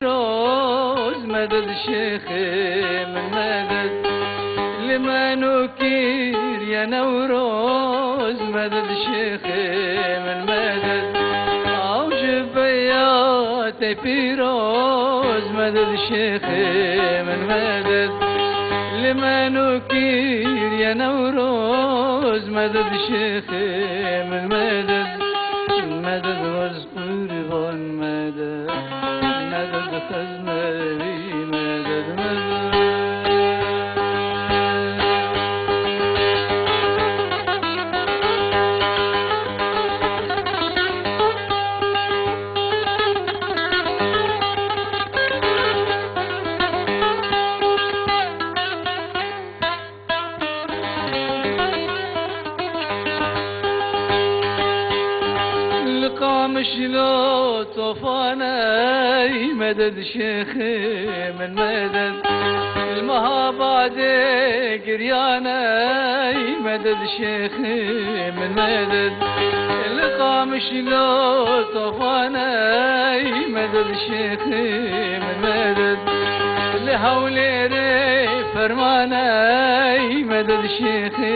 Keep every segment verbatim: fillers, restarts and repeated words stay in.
Pîroz meded şêxê min meded. Li me nû kiriye Newroz meded şêxê min meded. Ew ji beya te pîroz meded şêxê min meded. Li me nû kiriye Newroz meded şêxê min meded. Meded wez Qurban meded, meded xezmevî meded, meded. Li Qamişlo tofane, ey meded şêxê min meded. Li Mehabadê giryane, ey meded şêxê min meded. Li Qamişlo tofane, ey meded şêxê min meded. Li Hewlêrê fermane, ey meded şêxê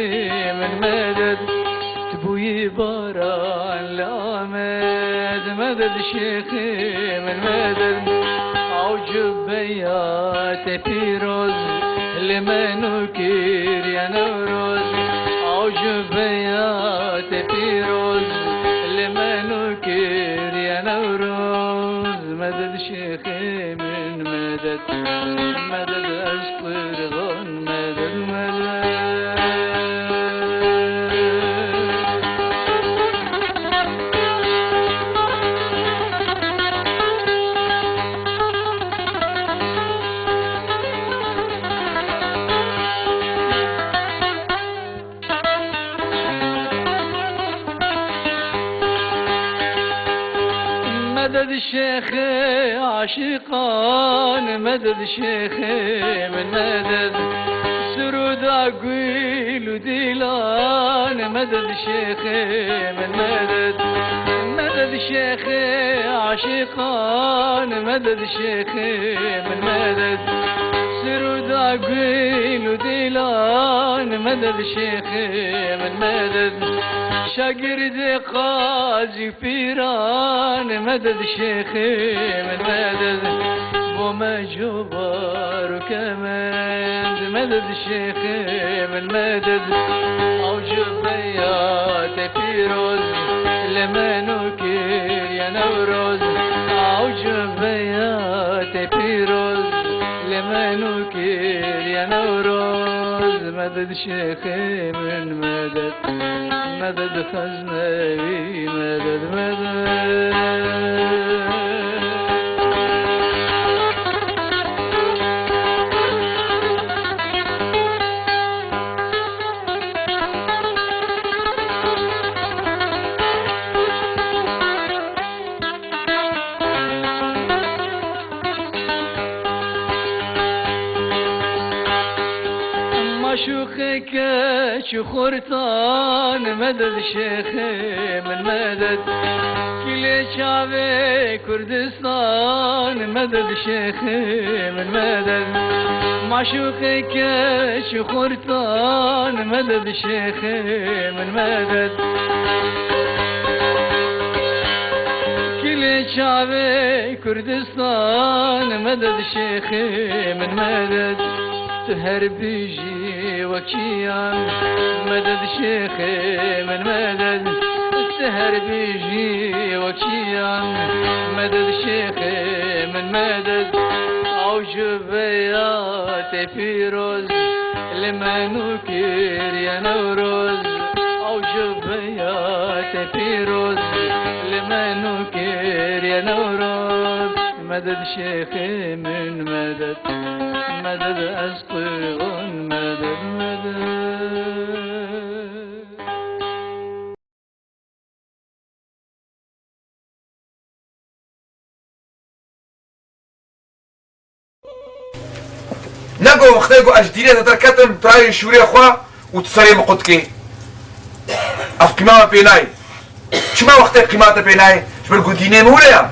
min meded. Tu bûyî baran li Amed, meded şêxê min meded. Ew cubbeya te pîroz, li me nû kiriye Newroz. Ew cubbeya te pîroz, li me nû kiriye Newroz. Meded şêxê min meded, meded ez qurban, meded, meded. Meded şêxê aşiqan, meded şêxê min meded. Sirûda gul û dîlan, meded şêxê min meded. Meded şêxê aşiqan, meded şêxê min meded. Sirûda gul û dîlan, meded şêxê min meded. Şagirdê qazî pîran, meded şêxê min meded. Bo me cobar û kemend, meded şêxê min meded. Ew cubbeya te pîroz, li me nû kiriye Newroz. Ew cubbeya te pîroz, li me nû kiriye Newroz. Meded şêxê min meded, meded xeznevî meded, meded. Maşûqê keç û xortan, meded şêxê min meded. Kilê çavê Kurdistan, meded şêxê min meded. Maşûqê keç û xortan, meded şêxê min meded. Kilê çavê Kurdistan, meded şêxê min meded. Tu her bijî wekiyan, meded şêxê min meded. Tu her bijî wekiyan, meded şêxê min meded. Ew cubbeya te pîroz, li me nû kiriye Newroz. Ew cubbeya te pîroz, li me nû kiriye Newroz. Meded şêxê min meded, meded ez qurban, meded, meded. Nego wextê ku ez ji dînê te derketim, tu rayê şûrê xwe û tu serê min qut kê. Ez qîma me pê nayê. Çima wextê qîma te pê nayê? Ji ber ku dînê min wile ya.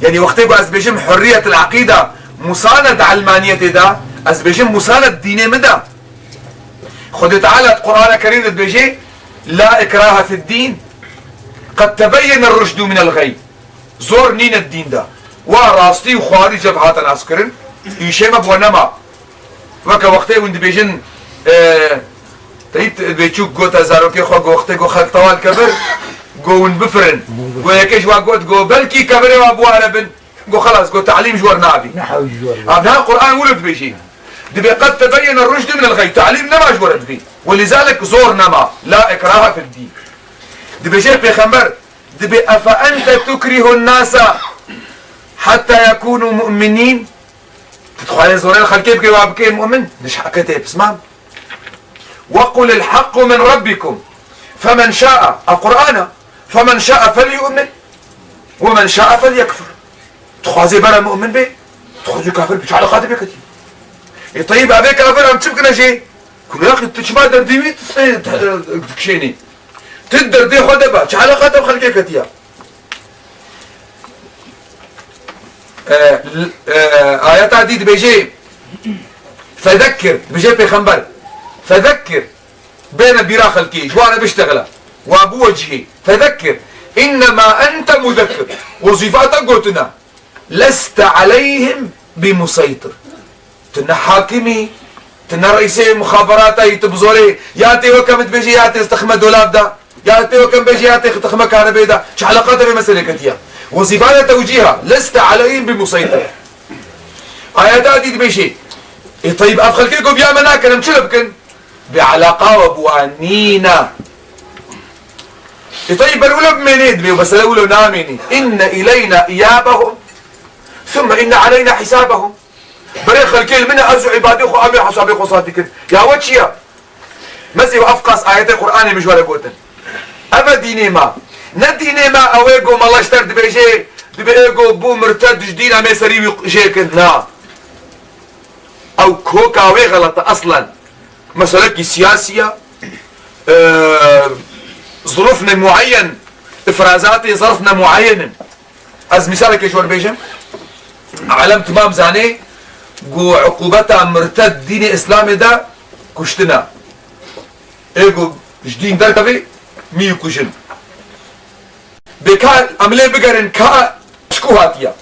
Yani wextê ku ez dibêjim hurriyetul aqîda, musanet elmaniyetê de, ez dibêjim musanet dînê min de. Xwedê Teala di Qur'ana Kerîm de dibêje, "La ikrahe fid dîn, qed tebeyyene ruşdu minel ğey." Zor nîne di dîn de. Wa rastî û xwarî cev hate naskirin, îşê me bo nema. Weke wextê hûn dibêjin, e, teyît bêçûk gote zarokê xwe, go wextê go xelk tewal kevir, go hûn bifirin. Go yekê ji wa got, go belkî kevirê wa biware bin. Go xelas, go telîm ji we re nabî. Nehew ji we re. Ev niha Qur'an wilo dibêjî. Dibê qed tebeyyene ruşdu minel ğey. Telîm nema ji we re dibî. Welîzalik zor nema. La ikrahe fid dîn. Dibêje Pêxember, dibê efe ente tukrihun nasa hetta yekunu mu'minîn. Tu dixwazî zorê li xelkê bikî, wa bikê mu'min? Diş heqê tê pismam. Ve qulil haqqu min rabbikum. Femen şa'a, ev Qur'an e. Femen şa'a felyu'min. Ve men şa'a felyekfur. Dixwazê bere mu'min bê, dixwazê kafir bê, çi eleqa te pê ketiye? Ê teyîb, evê kafir em çi bikine jê? Ku ya xî tu çima derdî wî tu sê, te, dikişênî? Tu derdê xwe de be, çi eleqa te bi xelkê ketiye? E, l-, e, ayeta dî dibêje, fezekkir, dibêje Pêxember, fezekkir, bêne bîra xelkê, ji wan re biştexile, wa biwecihê, fezekkir, innema ente muzekkir, wezîfa te gotin e, leste aleyhim bimuseytir. Tu ne hakimî, tu ne reîsê muxaberata yî, tu bi zorê ya tê weke min dibêjê, ya tê dixime dolab de, ya tê weke min bêjê, ya tê dixime karebê de. Çi eleqa te vê meselê ketiye? Wezîfa te tewcîh e. Leste aleyhim bimuseytir. Ayeta dî dibêjê, ê teyîb, ev xelkê ku biya me nakin, em çi li bikin? Bê eleqa we bi wan nîne. Ê teyîb, ber wilo bimênê, dibê mesele wilo namênê. Inne ileyna iyabehum, thumme inne aleyna hisabehum. Berê xelkê li min e, ez û îbadê xwe em ê hesabê xwe safî kin. Ya we çi ye? Mezê we ev qas ayetê Qur'anê min ji we re gotin. Ev e dînê me. Ne dînê me ew ê go meleşter dibêje, dibê ê go bû mirted ji dîn em ê serî wî jê kin. Na. Ew koka wê xelet e eslen. Meselekî siyasî ye. Ee, zirûfne muayyen, îfrazatê zerfne muayyen in. Ez mîsalekê ji we re bêjim. Alem timam zanê ku uqûbeta mirted dînê Îslamê de kuştin e. Ê ku ji dîn derkevê, mî kujin. Bê ka em lê bigerin ka ji ku hatiye.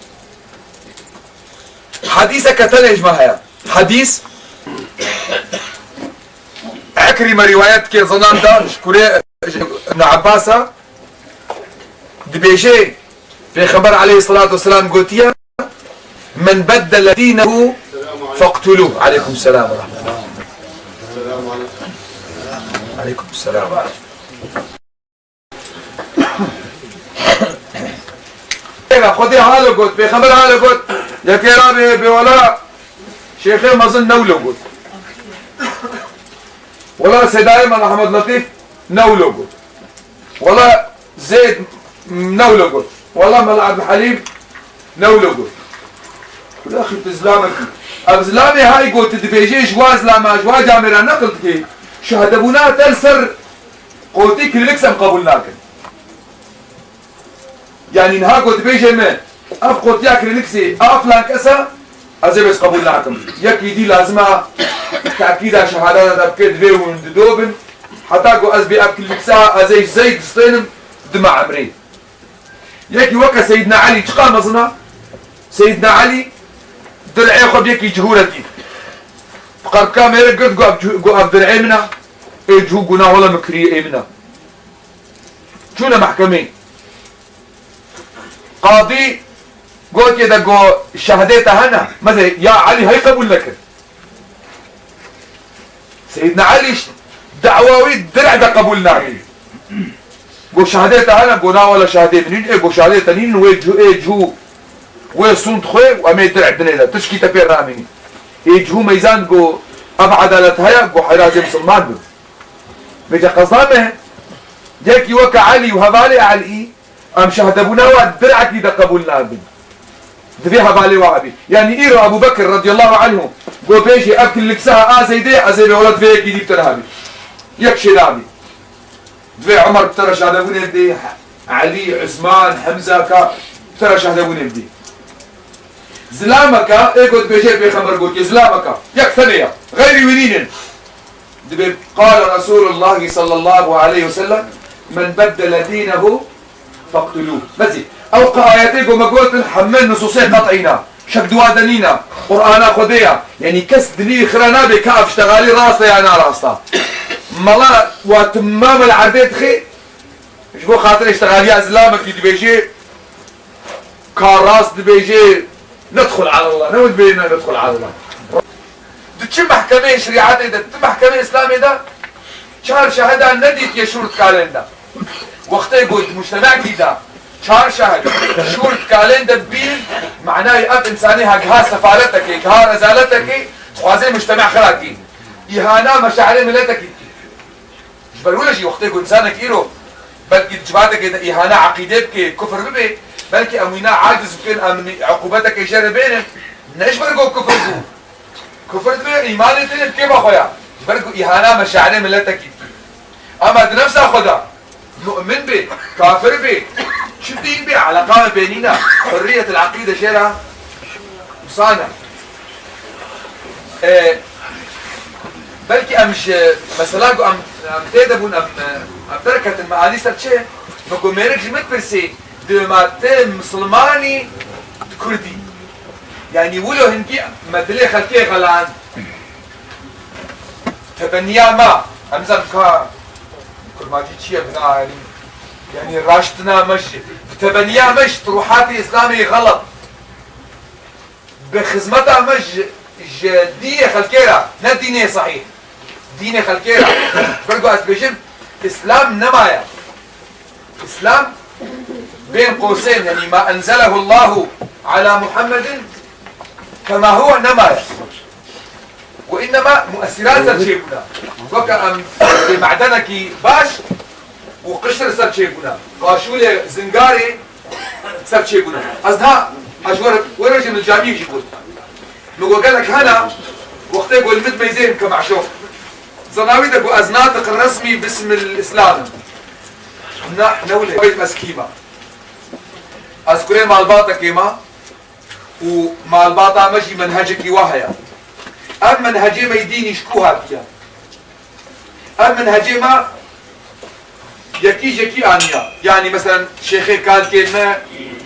Hedîseke tenê ji me heye. Hedîs Ekrîme rîwayet dike, zinan da ji kurê Ibn Abbas e. Dibêje, Pêxember aleyhisselatu vesselam gotiye, "Men beddele dînehu feqtuluh." Aleykum selam ve rahmetullah. Aleykum selam. Pêra Xwedê halo got, Pêxember halo got, yekê rabê bê wela Şêxê mezin newlo got. Wela Seydayê Mela Ehmed Letîf newlo got. Wela Zeyd newlo got. Wela Mela Ebdulhelîm newlo got. Kulaxî tu zilamekî. Ev zilamê hay got dibêjê ji wa zilama, ji wa camêra neqil dikê. Şahdebûna te li ser qotî klînik sem qebûl nakin. Yanî niha ku dibêje me, ev qotiya klîniksê a filan kes e, ez ê bes qebûl nakim. Yekî dî lazim e tekîda şehadata de bike, divê hûn dido bin. Heta ku ez bê ev klîniksa, ez ê ji zey distênim, dima emrê. Yekî weke Seydna Elî çiqa mezin e? Seydna Elî dir'ê xwe bi yekî cihû re dît. Bi qerbika mêrê girt, got, ev cihû, got, ev dir'ê min e. Ê cihû got, na wele min kirî, ê min e. Çûne mehkemê. Qadî gotiye de got, şehdê te hene? Mezê, ya Elî hey qebûl nekir. Seydna Elî ş-, da'wa wî dir'e de qebûl nakir. Got, şehdê te hene? Got, na wele şehdê min nîn. Ê, got, şehdê te nîn, wê cû, ê cû, wê sûnd xwe, em ê dir'e dinê de. Tişkî te pê namînî. Ê cû meyzan got, ev edalet heye? Got, heyra ez ê misilman bim. Vêca qezda me, yekî weke Elî û hevalê Elî, em şehdebûna wa dir'ekî de qebûl nabin. Divê hevalê wa hebî. Yanî îro Ebû Bekir radiyallahu anhu, got bêjî ev killiksa a Zeydê, ez ê bê wela divê yekî dî bi te re hebî. Yek şê nabî. Divê Umar bi te re şehdebûnê bidê, Elî, Usman, Hemza ka bi te re şehdebûnê bidê. Zilameka, ê ku dibêje pêxember gotiye, zilameka. Yek tenê ya. Xeyrî wî nînin. Dibê, qale Resûlullahî sallallahu aleyhi ve sellem, "Men beddele dînehu feqtulûh." Bezî. Ew qe ayetê ku me gotin, hemî nusûsê qet'î ne. Şek duwa de nîne. Qur'ana Xwedê ya. Yanî kes dilî xira nabe ka ev ştexalî rast e ya na rast e. Mala wa timamel erdê dixê, ji bo xatirê ştexaliya zilamekî dibêje, ka rast dibêje, nedxul alallah. Ne wê dibêje, ne nedxul alallah. Di çi mehkemeyê şerîetê de, di mehkemeyê Îslamê de çar şahida nedîtiye şûr dikalên de. Wextê ku di mujtemekî de çar şahid şûr dikalên de bîn, manayê ev însanê ha giha sefaletekê, giha rezaletekê, dixwaze mujteme xira kî. Îhana meşairê miletekî dikî. Ji ber wilo jî wextê ku însanek îro belkî di civatekê de îhana eqîdê bike, kufr bibe, belkî em wîna aciz bikin, em uqubetekê jê re bênin. Ne ji ber ku kufr bû. Kufr dibe îmanê tê li bi kêfa xwe ya. Ji ber ku îhana meşairê miletekî dikî. Ama di nefsa xwe de, mu'min be, kafir be, çi dîn be, eleqa me pê nîne. Hurriyetul eqîde jê re wisa ne. E, belkî em ji mesela ku em, em tê de bûn, em, em derketin, me anî ser çi? Me ku mêrik ji min pirsî, dê ma tê misilmanî di kurdî. Yanî wilo hingî me dilê xelkê xelan. Tebeniya me, em zan ka kurmancî çi ye bina, yanî, yanî raştina me ji, bi tebeniya me ji ruhatê Îslamê xelat. Bi xizmeta me ji, ji dînê xelkê re, ne dînê sehîh. Dînê xelkê re. Ji ber ku ez dibêjim, Îslam nemaye. Îslam bên qosên, yanî ma enzelehullahu ala Muhammedin kema huwe nemaye. Ve innema muesirat ser çêbûna. Weke em bi me'denekî baş û qiştir ser çêbûna. Qaşûlê zingarê ser çêbûna. Ez niha, ez ji we re, we re jî min camiyê jî got. Min got gelek hene, wextê ku li min meyzên ke meşûq. Zanawî de ku ez natiq resmî bismil Îslam im. Ne, ne wile, ez kî me? Ez kurê malbatekê me û malbata me jî menhecekî wa heye. Ev menhecê me yê dînî ji ku hatiye? Ev menhecê me yekî ji yekî aniya. Yanî, meselen, Şêxê Kalkê me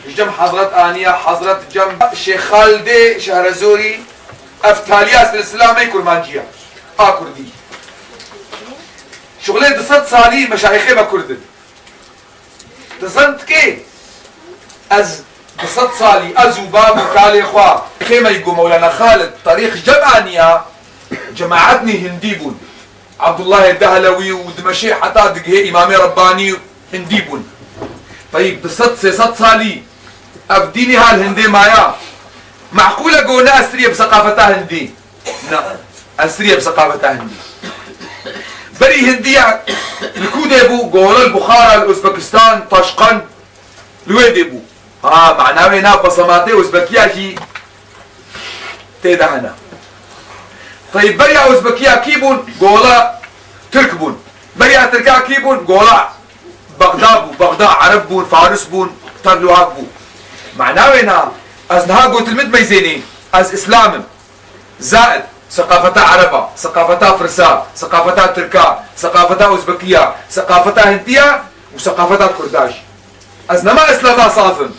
ji cem Hezret aniya, Hezret cem Şêx Xaldê Şehrezorî, ev taliya silsila me kurmancî ye. A kurdî. Şuxulê du sed salî meşayixê me kurd in. Dizan dikê, ez du sed salî, ez û bab û kalê xwe, xêmeyî ku Mewlana Xalid Terîq cem aniya, cemaetnî hindî bûn. Abdullahê Dehlewî û dimeşê heta digihê Îmamê Rebbanî hindî bûn. Teyîb, du sed sê sed salî ev dînî ha li hindê maya. Meqûl e ku ne esrî ye bi seqafeta hindî. Na, esrî ye bi seqafeta hindî. Berî hindiya li ku dê bû, Gola, li Buxara, li Uzbekistan, Taşqend, li wê dê bû. Ha, mana wê na besematê Uzbekiya jî tê de hene. Teyîb, beriya Uzbekiya kî bûn? Gola Tirk bûn. Beriya Tirka kî bûn? Gola Bexda bû, Bexda, Ereb bûn, Faris bûn, tev li wan bû. Mana wê na, ez niha gotin min dimeyzênî, ez Îslam im. Zaid, seqafeta Ereba, seqafeta Firsa, seqafeta Tirka, seqafeta Uzbekiya, seqafeta Hindiya û seqafeta Kurda jî. Ez nema Îslama saf im.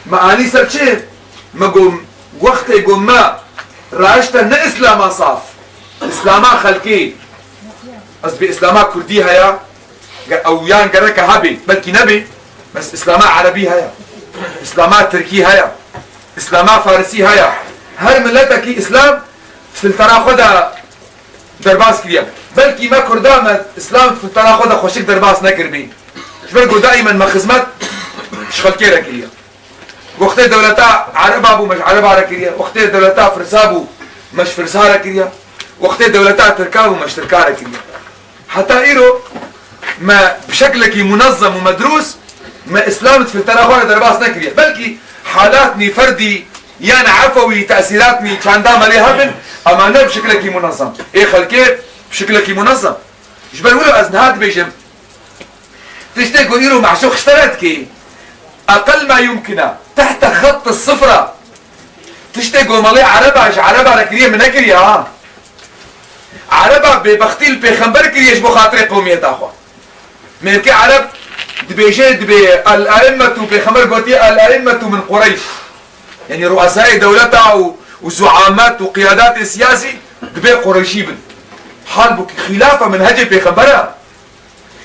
Me anî ser çi? Me got, wextê got me raşte ne Îslama saf, Îslama xelkê. Ez bi Îslama Kurdî heye, ge-, ew yan gereke hebe, belkî nebe, bes Îslama Erebî heye, Îslama Tirkî heye, Îslama Farisî heye. Her miletekî Îslam filtera xwe de derbas kiriye. Belkî me Kurda me Îslam filtera xwe de xweşik derbas nekiribî. Ji ber ku daîmen me xizmet ji xelkê re kiriye. Wextê dewleta Ereba bû, me ji Ereba re kiriye. Wextê dewleta Firsa bû, me ji Firsa re kiriye. Wextê dewleta Tirka bû, me ji Tirka re kiriye. Heta îro me bi şeklekî munezem û medrûs me Îslam di filtera xwe re derbas nekiriye. Belkî halatnî ferdî yan efewî tesîratnî çanda me lê hebin, ama ne bi şeklekî munezem. Ê xelkê bi şeklekî munezem. Ji ber wilo ez niha dibêjim, tiştê ku îro meşûq ji te re dikê, eqel ma yumkin e, Tehte xet sifra. Tiştê ku malê Ereba ji Ereba re kiriye, min nekiriye ha. Ereba bêbextî li pêxember kiriye ji bo xatirê qewmiyeta xwe. Mêrkê Ereb dibêje, dibê el-eimmetu, pêxember gotiye el-eimmetu min Qureyş. Yanî ruesayê dewleta û, û zuamet û qiyadatê siyasî dibê Qureyşî bin. Halbûkî xîlafa menhecê pêxembera.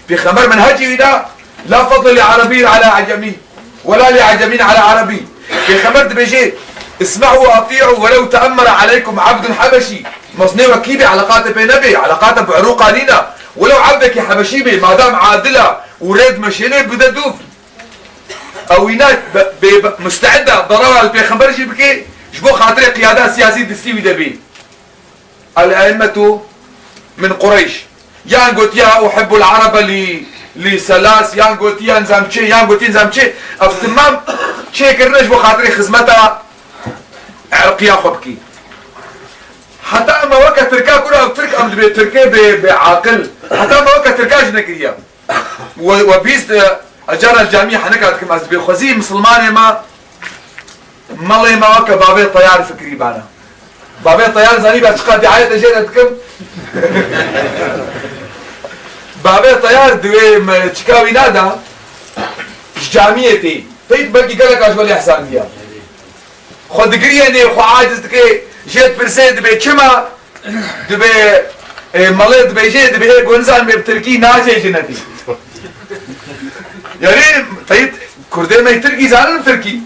Pêxember menhecî wî da, la fadle li Erebî ala Ecemî, wela li Ecemî ala Erebî. Pêxember dibêje, isme'u ve ati'u welev te'emmere aleykum abdun habeşî. Mezinê we kî bê, eleqate pê nebê, eleqate bi irûqa nîne. Welew ebdekî habeşî bê, madam adil e û rê dimeşêne, bide dûv. Ew wîna be, be, be, muste'id e darara li pêxember jî bike, ji bo xatirê qiyada siyasî distî wî de bê. El-eimmetu min Qureyş. Yan gotiya uhibbul Arebe li, li selas, yan gotiya nizam çi, yan gotiya nizam çi. Ev timam çêkirine ji bo xatirê xizmeta irqiya xwe bikî. Heta me weke Tirka kura ev Tirk em dibê Tirkê bê, bê aqil. Heta me weke Tirka jî nekiriye. We, we bîst, e, ez cara camî heneka dikim, ez dibê xwezî misilmanê me, melê me weke bavê Teyar fikrî bana. Bavê Teyar zanî be çiqa diayete jê re dikim. Bavê Teyar diwê me çika wî nada, ji camiyê tê. Teyt belkî gelek ji welê ehsandiya. Xwe digiriyenê, xwe aciz dike, jê dipirsê, dibê çima, dibê, e, malê dibêjê, dibê ê ku nizanibê bi tirkî nacê jinetî. Yanî, teyt, kurdê me tirkî zanin tirkî.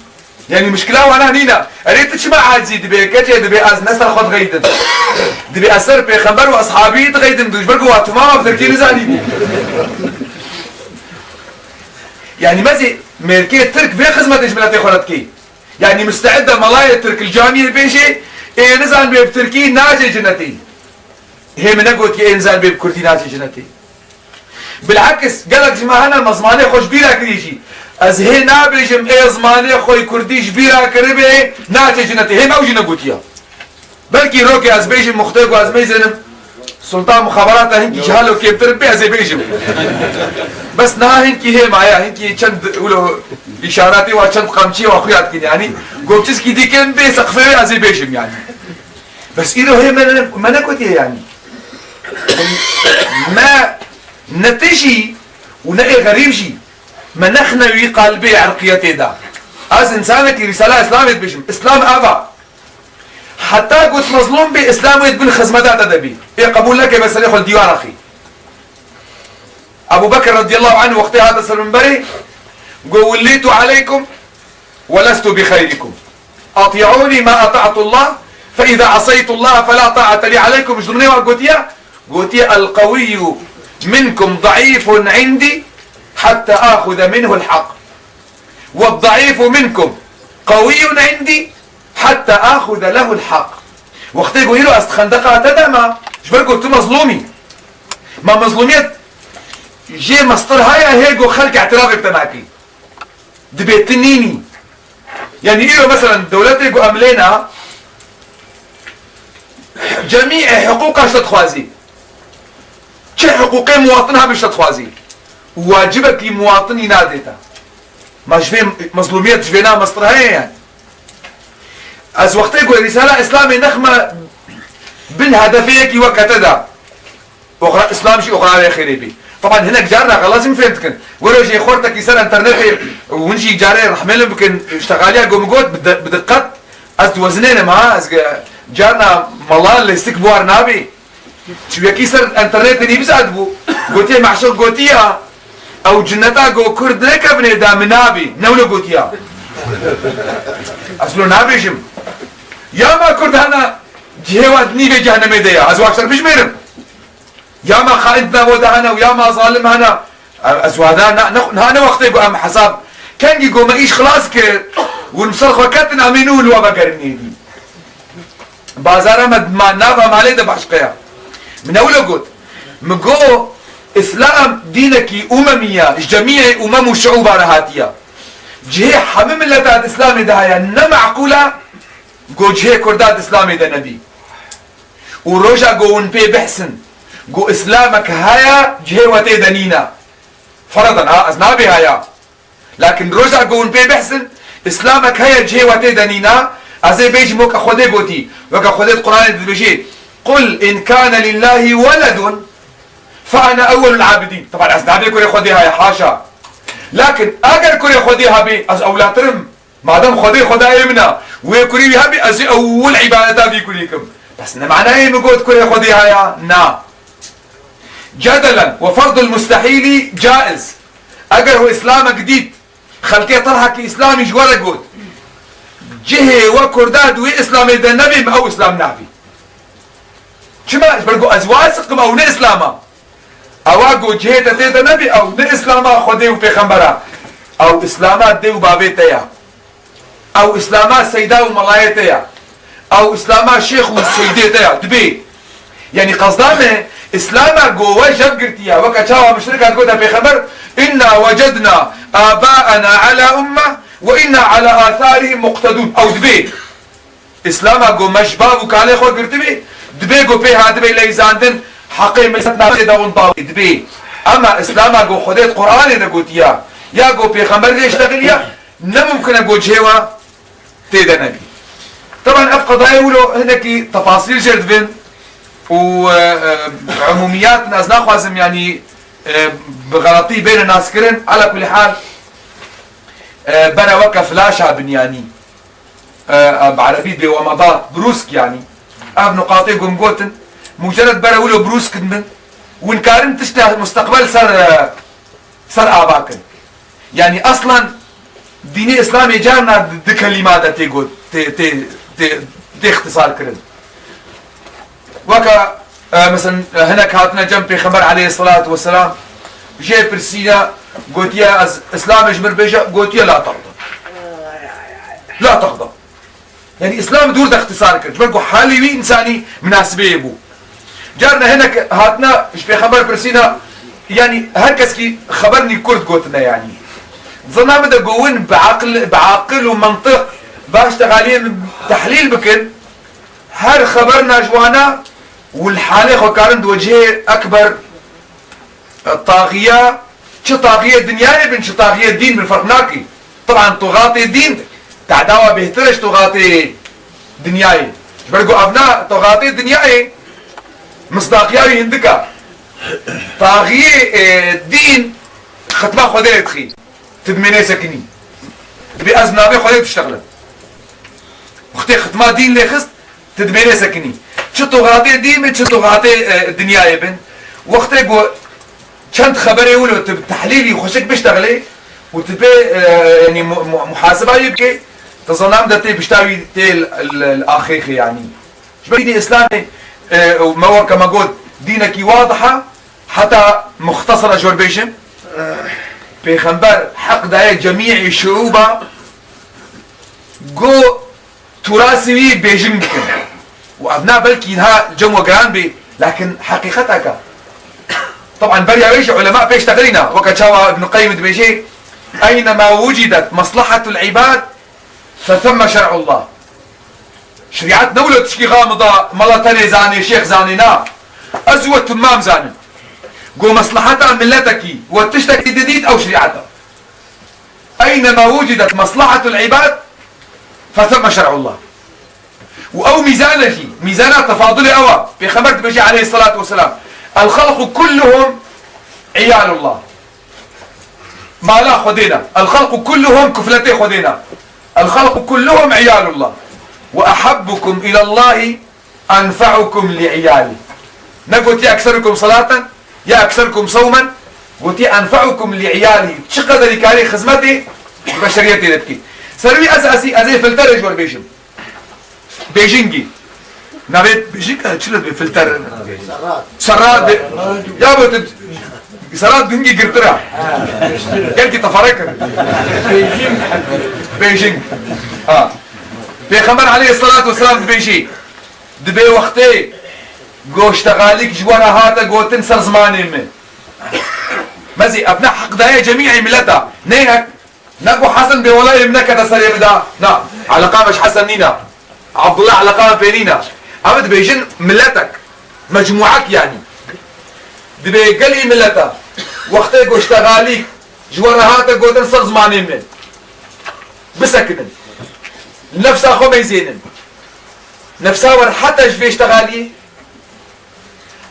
Yanî, mişkila wana nîna. Erê, tu çima acizî dibê, keçê dibê, ez ne ser xwe dixeydim. Dibê, ez ser pêxember û eshabî dixeydim, tu ji ber ku wa timama bi tirkî nizanî. Yanî, mezî, mêrkê tirk vê xizmetê ji miletê xwe re dikê. Yanî miste'id e melayê tirk li camiyê bêjê, ê nizanibê bi tirkî nacê cinetê. Hê min negotiye ê nizanibê bi kurdî nacê cinetê. Bil'eks, gelek ji me hene me zimanê xwe ji bîra kiriye jî. Ez hê nabêjim ê zimanê xwe yê kurdî ji bîra kiribê nacê cinetê. Hê me ew jî negotiye. Belkî rokê ez bêjim, muxtê ku ez mêzenim, Sultan muxabarata hinkî ji halo kêmtir bê ez ê bêjim. Bes niha hinkî hê maye, hinkî çend wilo îşaratê wa çend qamçiyê wa xuya dikin yanî. Gopçiskî dî kêm bê seqfê wê ez ê bêjim yanî. Bes îro hê me ne, me negotiye yanî. Me ne tijî û ne ê xerîb jî. Me nexne wî qalbê erqiyetê de. Ez însanekî Rîsala Îslamê dibêjim. Îslam ev e. Heta ku tu mezlûm bî, Îslam wê di bin xizmeta te de bî. Ê qebûl neke, be serê xwe li dîwar axî. Ebû Bekir radiyallahu anh wextê hate ser minberê, got, "Willîtu aleykum we lestu bi xeyrikum. Ati'ûnî ma ata'tullah, fe îza aseytullah fe la ta'ate lî aleykum." Ji dimnê wa gotiye, gotiye, "El qewiyyu minkum daîfun indî hatta axuze minhu'l haq." We'd-daîfu minkum qewîyun indî hetta axuze lehu'l-haq. Wextê ku îro ez di xendeqa te de me, ji ber ku tu mezlûm î. Ma mezlûmiyet jê mestir heye hê ku xelk îtirafê bi te nake. Dibê tu nînî. Yanî îro meselen dewletê ku em lê ne, cemî hiqûqa ji te dixwazî. Çi hiqûqê muwatin hebin ji te dixwazî. Wacibekî muwatinî nadê te. Ma ji vê mezlûmiyet ji vê na mestir heye yani. Ez wextê ku Rîsala Îslamê nexme bin hedefê yekî weke te de. Oxira Îslam jî oxira wê xêrê bî. Teban hinek carna xelasî min fêm dikin. Wero jê xortekî ser înternetê û hûn jî carê rehmê li bikin, ji texaliya ku min got bi di-, bi diqet ez diwezinênim ha, ez ge-, carna mala lêstik bi war nabî. Çi yekî ser înternetê nivîs hatibû, gotiye Meşûq gotiya, ew cinneta ku Kurd nekevnê de min nabî, ne wilo gotiya. Ez lo nabêjim. Ya ma Kurd hene cihê wa di nîvê cehnemê de ya, ez wa şer bijmêrim. Ya ma xaîn di nava de hene û ya ma zalim hene. Ez wada na, na, niha ne wextê ku em hesab kengî ku me îş xilas kir, hûn ser xwe ketin, em ê nû li we vegerin êdî. Bazara me ma nava malê de başqe ya. Min ewle got. Min got, Îslam dînekî umemî ya, ji cemîyê umem û şiûba re hatiye. Cihê hemî mileta di Îslamê de heye, ne meqûl e ku cihê Kurda di Îslamê de nebî. Û roja ku hûn pê bihsin, ku Îslamek heye, cihê we tê de nîne. Fereden, ha, ez nabê haya. Lakin roja ku hûn pê bihsin, Îslamek heye cihê we tê de nîna, ez ê bêjim weke Xwedê gotî, weke Xwedê di Qur'anê de dibêjê, "Qul in kane lillahi weledun fe ene ewwelul abidîn." Teban ez nabê kurê Xwedê heye, haşa. Lakin eger kurê Xwedê hebê, ez ewlatir im. Madem Xwedê Xwedayê min e, wê kurî wî hebî, ez ê ewil îbadeta vî kurî kim. Bes ne manayê min got kurê Xwedê haya? Na. Cedelen we ferdul mustehîlî caiz. Eger we îslamek dît, xelkê terhekî îslamî ji we re got, cihê we kurda di wê îslamê de nebê, min ew îslam navî. Çima? Ji ber ku ez wasiq im ew ne îslam e. Ewa ku cihê te tê de nebî, ew ne îslama Xwedê û Pêxembera. Ew îslama dê û bavê te ya. Ew îslama seyda û melayê te ya. Ew îslama şêx û seydê te ya. Dibê. Yanî qezda me, îslama ku we jev girtiya. Weke çawa muşrikan gote Pêxember, "Inna wecedna abaena ala umme ve inna ala atharihim muqtedun." Ew dibê. Îslama ku me ji bav û kalê xwe girtibî, dibê ku pê hatibê leyzandin, heqê milet nabê de hûn bawê dibê. Ema Îslama ku Xwedê di Qur'anê de gotiya, ya ku Pêxember lê iştexiliya, ne mumkin e ku cihê we tê de nebî. Teban ev qedayê wilo hinekî tefasîl jêr divin û, e, e, umûmiyat ez naxwazim, yanî, e, bi xeletî bêne naskirin. Ala kulî hal, e, bere weke flaşa bin, yanî. E, e, bi erebî dibê wemadat, brûsk yanî. Ev nuqatê ku min gotin, mucered bere wilo brûsk dibin, hûn karin tişta musteqbel ser, e, ser ava kin. Yanî eslan dînê Îslamê carna di, di kelîma de tê got, tê, tê, tê, tê ixtisar kirin. Weke, e, mesela, e, hinek hatine cem Pêxember aleyhisselatu vesselam, jê pirsîne, gotiye, "Ez Îslamê ji min bêje?" Gotiye, "La tagdab." La tagdab. Yanî Îslam dûr de ixtisar kir. Ji ber ku halê wî însanî minasibeyê bû. Carna hinek hatine ji Pêxember pirsîne, yanî her keskî xeber nî kurt gotine yanî. Zana min de ku win bi aqil, bi aqil û mentiq baş texaliyê min tehlîl bikin, her xeberna ji wana û li halê xwe karin di wecihê ekber, e, taxiya, çi taxiyê dinyayê bin, çi taxiyê dîn bin, ferq nakî. Teban toxatê dîn, tedawa bêhtir e ji toxatê dinyayê. Ji ber ku evna toxatê dinyayê, misdaqiya wî hindik e. Taxiyê, e, dîn, xitma Xwedê lê dixî. Tu dimênê sekinî. Dibê ez navê Xwedê diştexilim. Wextê xitma dîn lê xist, tu dimênê sekinî. Çi toxatê dîn bin, çi toxatê, e, dinyayê bin. Wextê ku çend xeberê wilo tu bi tehlîlî xweşik biştexilê û tu pê, e, yanî mu-, mu-, muhaseba wî bikê, tu zanam de tê pişta wî tê l-, l-, l-, axêxê yanî. Ji ber dînê Îslamê, e, me weke me got, dînekî wadih e, heta muxtesara ji we bêjim, Pêxember heq daye cemî'î şiûba ku turasê wî bêjing bikin. Û ev na belkî niha cem we giran bê, lakin heqîqetek e. Teban beriya wê jî ulema pêş texilîna, weke çawa Ibn Qeyyim dibêje, "Eynema wucidet meslehetul îbad, fethemme şer'ullah." Şerîet ne wilo tişkî xamida, mela tenê zanê, şêx zanê, na. Ez û we timam zanin. Go mesleheta miletekî we tiştekî didît, ew şerîet e. Eynema wucidet meslehetul îbad, fethemme şer'ullah. Û ew mîzan e jî, mîzana tefadulê ew e. Pêxember dibêje aleyhisselatu vesselam, "El xelqu kulluhum iyalullah." Mala Xwedê ne. El xelqu kulluhum kufletê Xwedê ne. El xelqu kulluhum iyalullah. Ve ahabbukum ilallahi enfa'ukum li iyali. Ne gotiye ekserukum salaten, ya ekserukum sawmen, gotiye enfa'ukum li iyali. Çi qederî karî xizmetê beşeriyetê de bikî. Ser wî ez, ez, ez ê filterê ji we bêjim. Bêjingî. Navê bêjing e, çi dibê filter? Serrat. Serrat. Ya bo tu serrat hingî girtir e. Gelkî teferek e. Bêjing. Ha. Pêxember aleyhisselatu vesselam dibêjî, dibê wextê goştexalîk ji we re hate gotin ser zimanê min. Mezî, ev ne heq daye cemî'ê mileta. Ne yek. Ne ku Hesen bê welayê min nekete serê min da. Na. Eleqa me ji Hesen nîne. Abdullah eleqa me pê nîne. Em dibêjin miletek. Mecmuek yanî. Dibê gelî mileta. Wextê goştexalîk ji we re hate gotin ser zimanê min. bisekinin. Nefsa xwe meyzênin. Nefsa we rehet e ji vê ştexaliyê?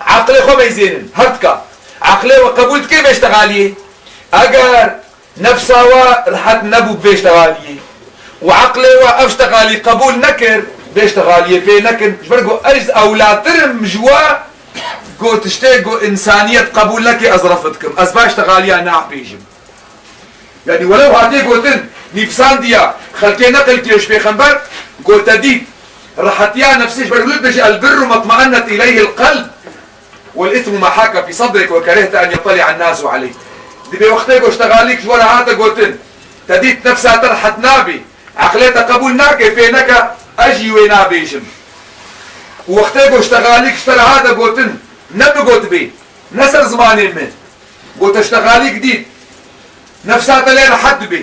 Eqlê xwe meyzênin. Her tika. Eqlê we qebûl dike vê ştexaliyê? Eger nefsa we rehet nebû bi vê ştexaliyê û eqlê we ev ştexalî qebûl nekir, vê ştexaliyê pê nekin. Ji ber ku ez ewlatir im ji we, ku tiştê ku însaniyet qebûl neke, ez refd dikim. Ez va ştexaliya nabêjim. Yanî welew hatiye gotin, nivîsandiya, xelkê neqil kiriye ji pêxember, gote dît, rehetiya nefsê ji ber wilo dibêje, "El birru matmaennet ileyhil qelb, wel îsmu ma haka fî sedrik we kerihte en yetteli'en nasu aleyh." Dibê wextê ku ştexalîk ji we re hate gotin, te dît nefsa te rehet nabî, eqlê te qebûl nake, pê neke, ez jî wê nabêjim. Û wextê ku ştexalîk ji te re hate gotin, ne bigotibê, ne ser zimanê min. Gote ştexalîk dît. Nefsa te lê rehet dibe.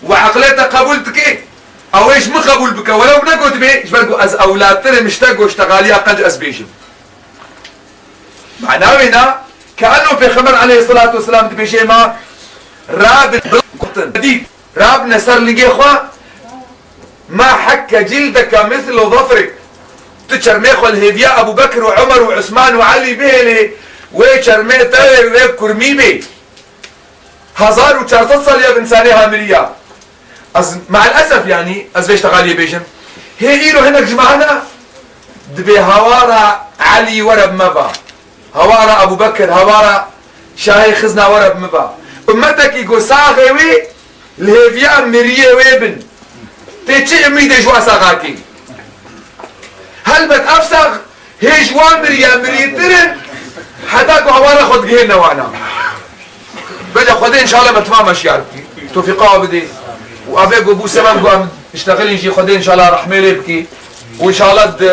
Û eqlê te qebûl dike. Ew ê ji min qebûl bike. Welew negotibê, ji ber ku ez ewlatir im ji te ku ştexaliya qenc ez bêjim. Mana wê na, ke enno Pêxember aleyhisselatu vesselam dibêje ma, rabin, dît. Rabne ser lingê xwe, "Ma hekke cildeke mislu zafrik." Tu çermê xwe li hêviya Ebû Bekir û Omer û Usman û Elî bihêlê, wê çermê te wê, wê kurmî bê. Hezar û çar sed sal ya bi însanê ha miriya. Ez, me'el esef yanî, ez vê ştexaliyê bêjim. Hê îro hinek ji me hene, dibê hawara Elî were bi me va. Hawara Ebû Bekir, hawara şahê xizna were bi me va. Ummetekî ku saxê wê li hêviya miriyê wê bin. Tê çi umîdê ji wa saxakî? Helbet ev sax hê ji wan miriye mirîtir in, heta ku hawara xwe digihêne wana. Bence Xwedê înşallah me timam şiyar bikî. Tofîqa we bidê. Û avê ku bû sebeb ku em iştexilîn jî Xwedê înşallah rehmê lê bikî. Û înşallah di,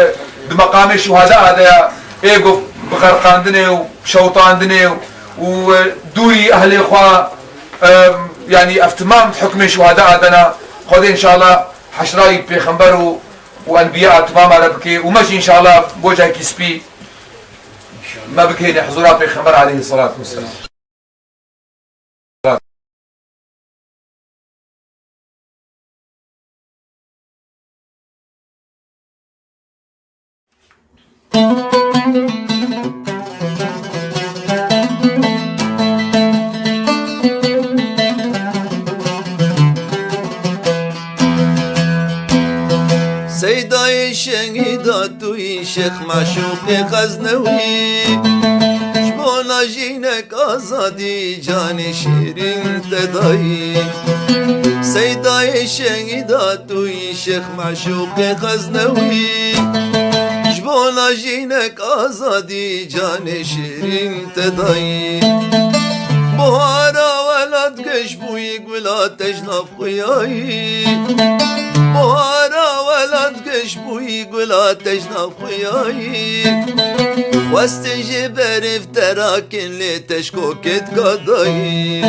di meqamê şuhada de ya ê ku bi xerqandinê û şewitandinê û, û, e, dûrî ehlê xwe, e, yanî ev timam di hukmê şuhada adena. Xwedê înşallah heşrayî pêxember û, û enbiya timama re bikê û me jî înşallah bo cahekî spî me bigihêne huzura pêxember aleyhisselatu vesselam. Seydayê şehîda tu yî, Şêx Meşûqê Xeznewî, ji bona jînek azadî canê şêrîn te dayî. Seydayê şehîda tu yî, Şêx Meşûqê Xeznewî, ji bona jînek azadî canê şêrîn te dayî. Buhara welat geş bûyî, gula te ji nav xuyayî. Buhara welat geş bûyî, gula te ji nav xuyayî. Xwestin ji berê terakên lê te ji kokê dika dayî.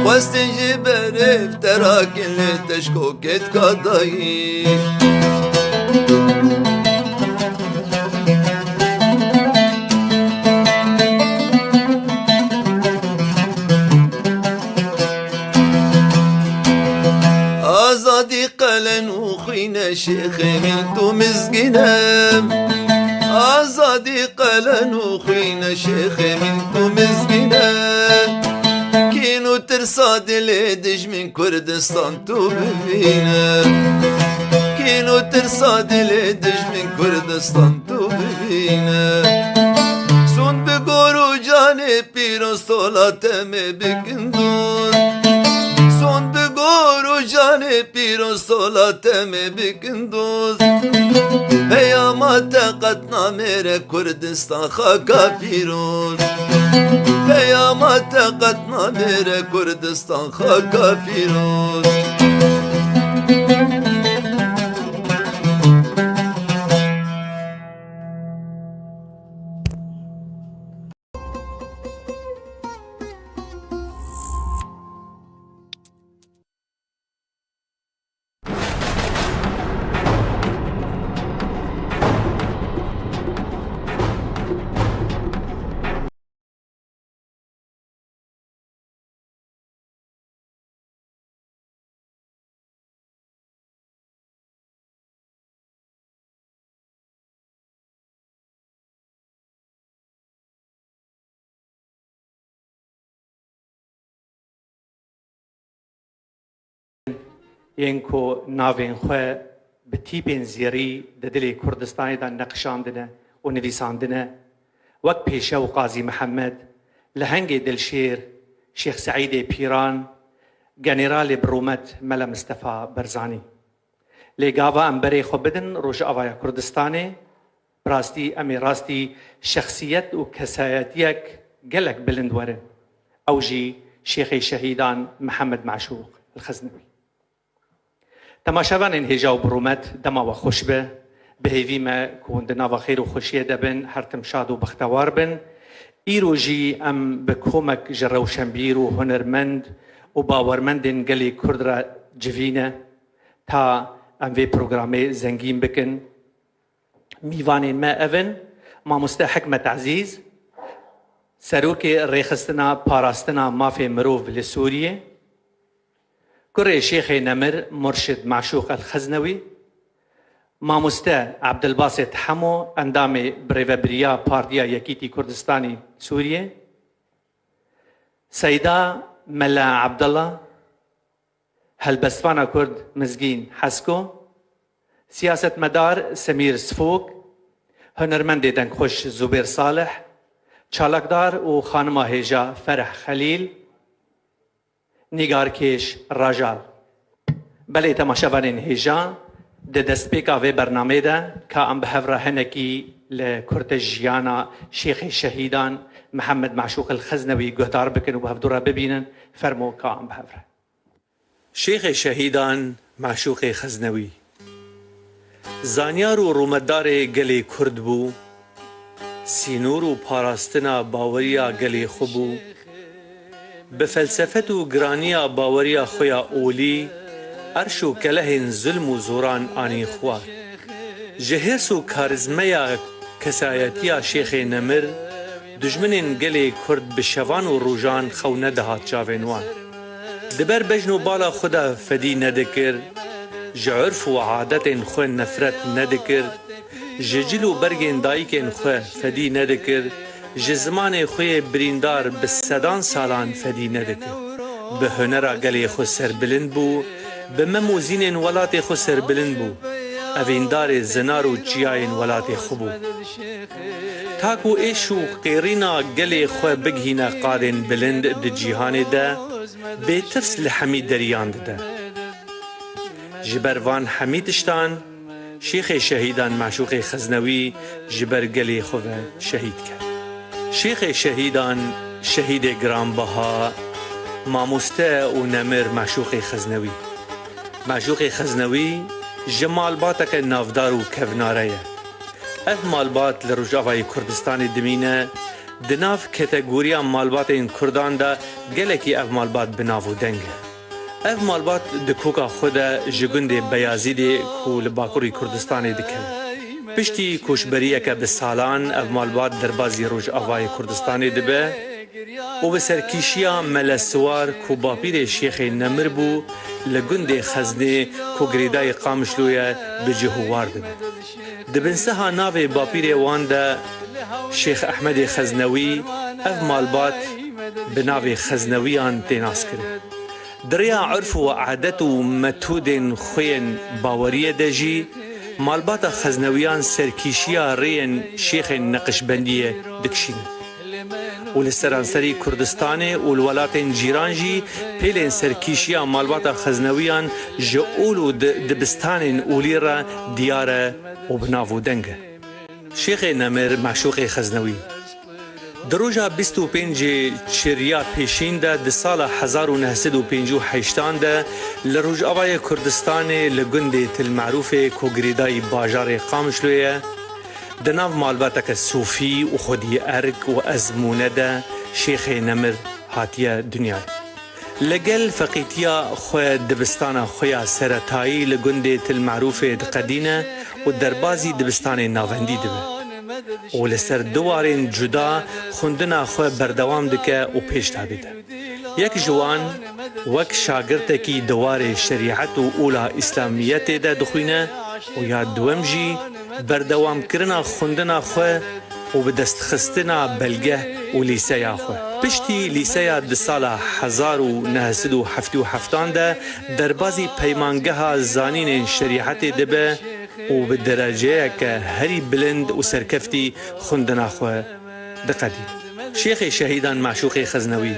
Xwestin ji berê terakên lê te ji kokê dika dayî. Azadî qelen û xwîne şêxê min tu mizgîne. Azadî qelen û xwîne şêxê min tu mizgîne. Kîn û tirsa dilê dijmin Kurdistan tu bibîne. Kîn û tirsa dilê dijmin Kurdistan tu bibîne. Sûnd bi gor û canê pîroz, sola te me bikin doz. Sûnd bi gor û canê pîroz, sola te me bikin doz. Peyama te qet namêre Kurdistan xaka pîroz. Peyama te qet namêre Kurdistan xaka pîroz. yên ku navên xwe bi tîpên zêrî di dilê Kurdistanê de neqişandine û nivîsandine, wek Pêşew Qazî Mihemed, Lehengê Dilşêr, Şêx Seîdê Pîran, Generalê bi rûmet Mele Mistefa Berzanî. Lê gava em berê xwe bidin Rojavaya Kurdistanê, bi rastî em ê rastî şexsiyet û kesayetiyek gelek bilind werin. Ew jî Şêxê Şehîdan Mihemed Meşûq El-Xeznewî. Temaşevanên hêja û bi rûmet, dema we xweş be. Bi hêvî me ku hûn di nava xêr û xweşiyê de bin, her tim şad û bextewar bin. Îro jî em bi komek ji rewşenbîr û hunermend û bawermendên gelê Kurd re civî ne, ta em vê programê zengîn bikin. Mîvanên me ev in: Mamoste Hikmet Ezîz, Serokê Rêxistina Parastina Mafê Mirov li Sûriyê, kurê Şêxê Nemir Murşid Meşûq El-Xeznewî, Mamoste Ebdilbasit Hemo, endamê birêvebiriya Partiya Yekîtî Kurdistanî Sûriyê, Seyda Mela Ebdillah, helbestvana Kurd Mizgîn Hesko, siyasetmedar Semîr Sifok, hunermendê dengxweş Zubêr Salih, çalakdar û xanima hêja Fereh Xelîl, nîgarkêş Rajal. Belê temaşevanên hêja, di destpêka vê bernameyê de ka em bi hev re hinekî li kurte jiyana Şêxê Şehîdan Mihemed Meşûq El-Xeznewî guhdar bikin û bi hevdû re bibînin, fermo ka em bi hev re. Şêxê Şehîdan Meşûqê Xeznewî. Zanyar û rûmetdarê gelê Kurd bû, sînor û parastina baweriya gelê xwe bû. Bi felsefet û giraniya baweriya xwe ya olî, erş û kelehên zulm û zoran anî xwar. Ji hêrs û karîzmeya kesayetiya Şêxê Nemir, dijminên gelê Kurd bi şevan û rojan xew nedihat çavên wan. Di ber bejn û bala xwe de fedî nedikir, ji urf û adetên xwe nefret nedikir, ji cil û bergên dayikên xwe fedî nedikir, ji zimanê xwe yê birîndar bi sedan salan fedî nedikir. Bi hunera gelê xwe serbilind bû, bi mem û zînên welatê xwe serbilind bû. Evîndarê zinar û çiyayên welatê xwe bû. Ta ku êş û qêrîna gelê xwe bigihîne qadên bilind di cîhanê de, bêtirs li hemî deriyan dide. Ji ber van hemî tiştan, Şêxê Şehîdan Meşûqê Xeznewî ji ber gelê xwe ve şehîd ket. Şêxê Şehîdan, şehîdê giranbiha, mamoste û nemir Meşûqê Xeznewî. Meşûqê Xeznewî ji malbateke navdar û kevnare ye. Ev malbat li Rojavayê Kurdistanê dimîne, di nav kategoriya malbatên Kurdan de gelekî ev malbat bi nav û deng e. Ev malbat di koka xwe de ji gundê Beyazîdê ku li Bakurê Kurdistanê dikeve. Piştî koçberiyeke bi salan ev malbat derbazî Rojavayê Kurdistanê dibe û bi serkîşiya Mele Siwar ku bapîrê Şêxê Nemir bû, li gundê Xeznê ku girêdayî Qamişlo ye bi cih û war dibe. Di binsiha navê bapîrê wan de Şêx Ehmedê Xeznewî ev malbat bi navê Xeznewiyan tê naskirin. Di rêya urf û adet û metodên xwe yên baweriyê de jî malbata Xeznewiyan serkîşiya rêyên şêxên Neqişbendiyê dikişînin. Û li seranserî Kurdistanê û li welatên cîran jî pêlên serkîşiya malbata Xeznewiyan ji ol û di dibistanên olî re diyar e û bi nav û deng e. Şêxê Nemir Meşûqê Xeznewî. Di roja bîst û pêncê Çiriya Pêşîn de di sala hezar û neh sed û pêncî û heştan de li Rojavayê Kurdistanê li gundê Til Merûfê ku girêdayî bajarê Qamişloyê ye, di nav malbateke sofî û xwedî erk û ezmûne de Şêxê Nemir hatiye dinyayê. Li gel feqîtiya xwe dibistana xwe ya seretayî li gundê Til Merûfê diqedîne û derbazî dibistanê navendî dibe û li ser du warên cuda xwendina xwe berdewam dike û pêş de dide. Yek ji wan wek şagirtekî di warê şerîet û ola îslamiyetê de dixwîne û ya duwem jî berdewamkirina xwendina xwe û bi destxistina belgeh û lîseya xwe. Piştî lîseya di sala hezar û neh sed û heftê û heft de derbazî Peymangeha Zanînên Şerîetê dibe û bi dereceyeke herî bilind û serkeftî xwendina xwe diqedî. Şêxê Şehîdan Meşûqê Xeznewî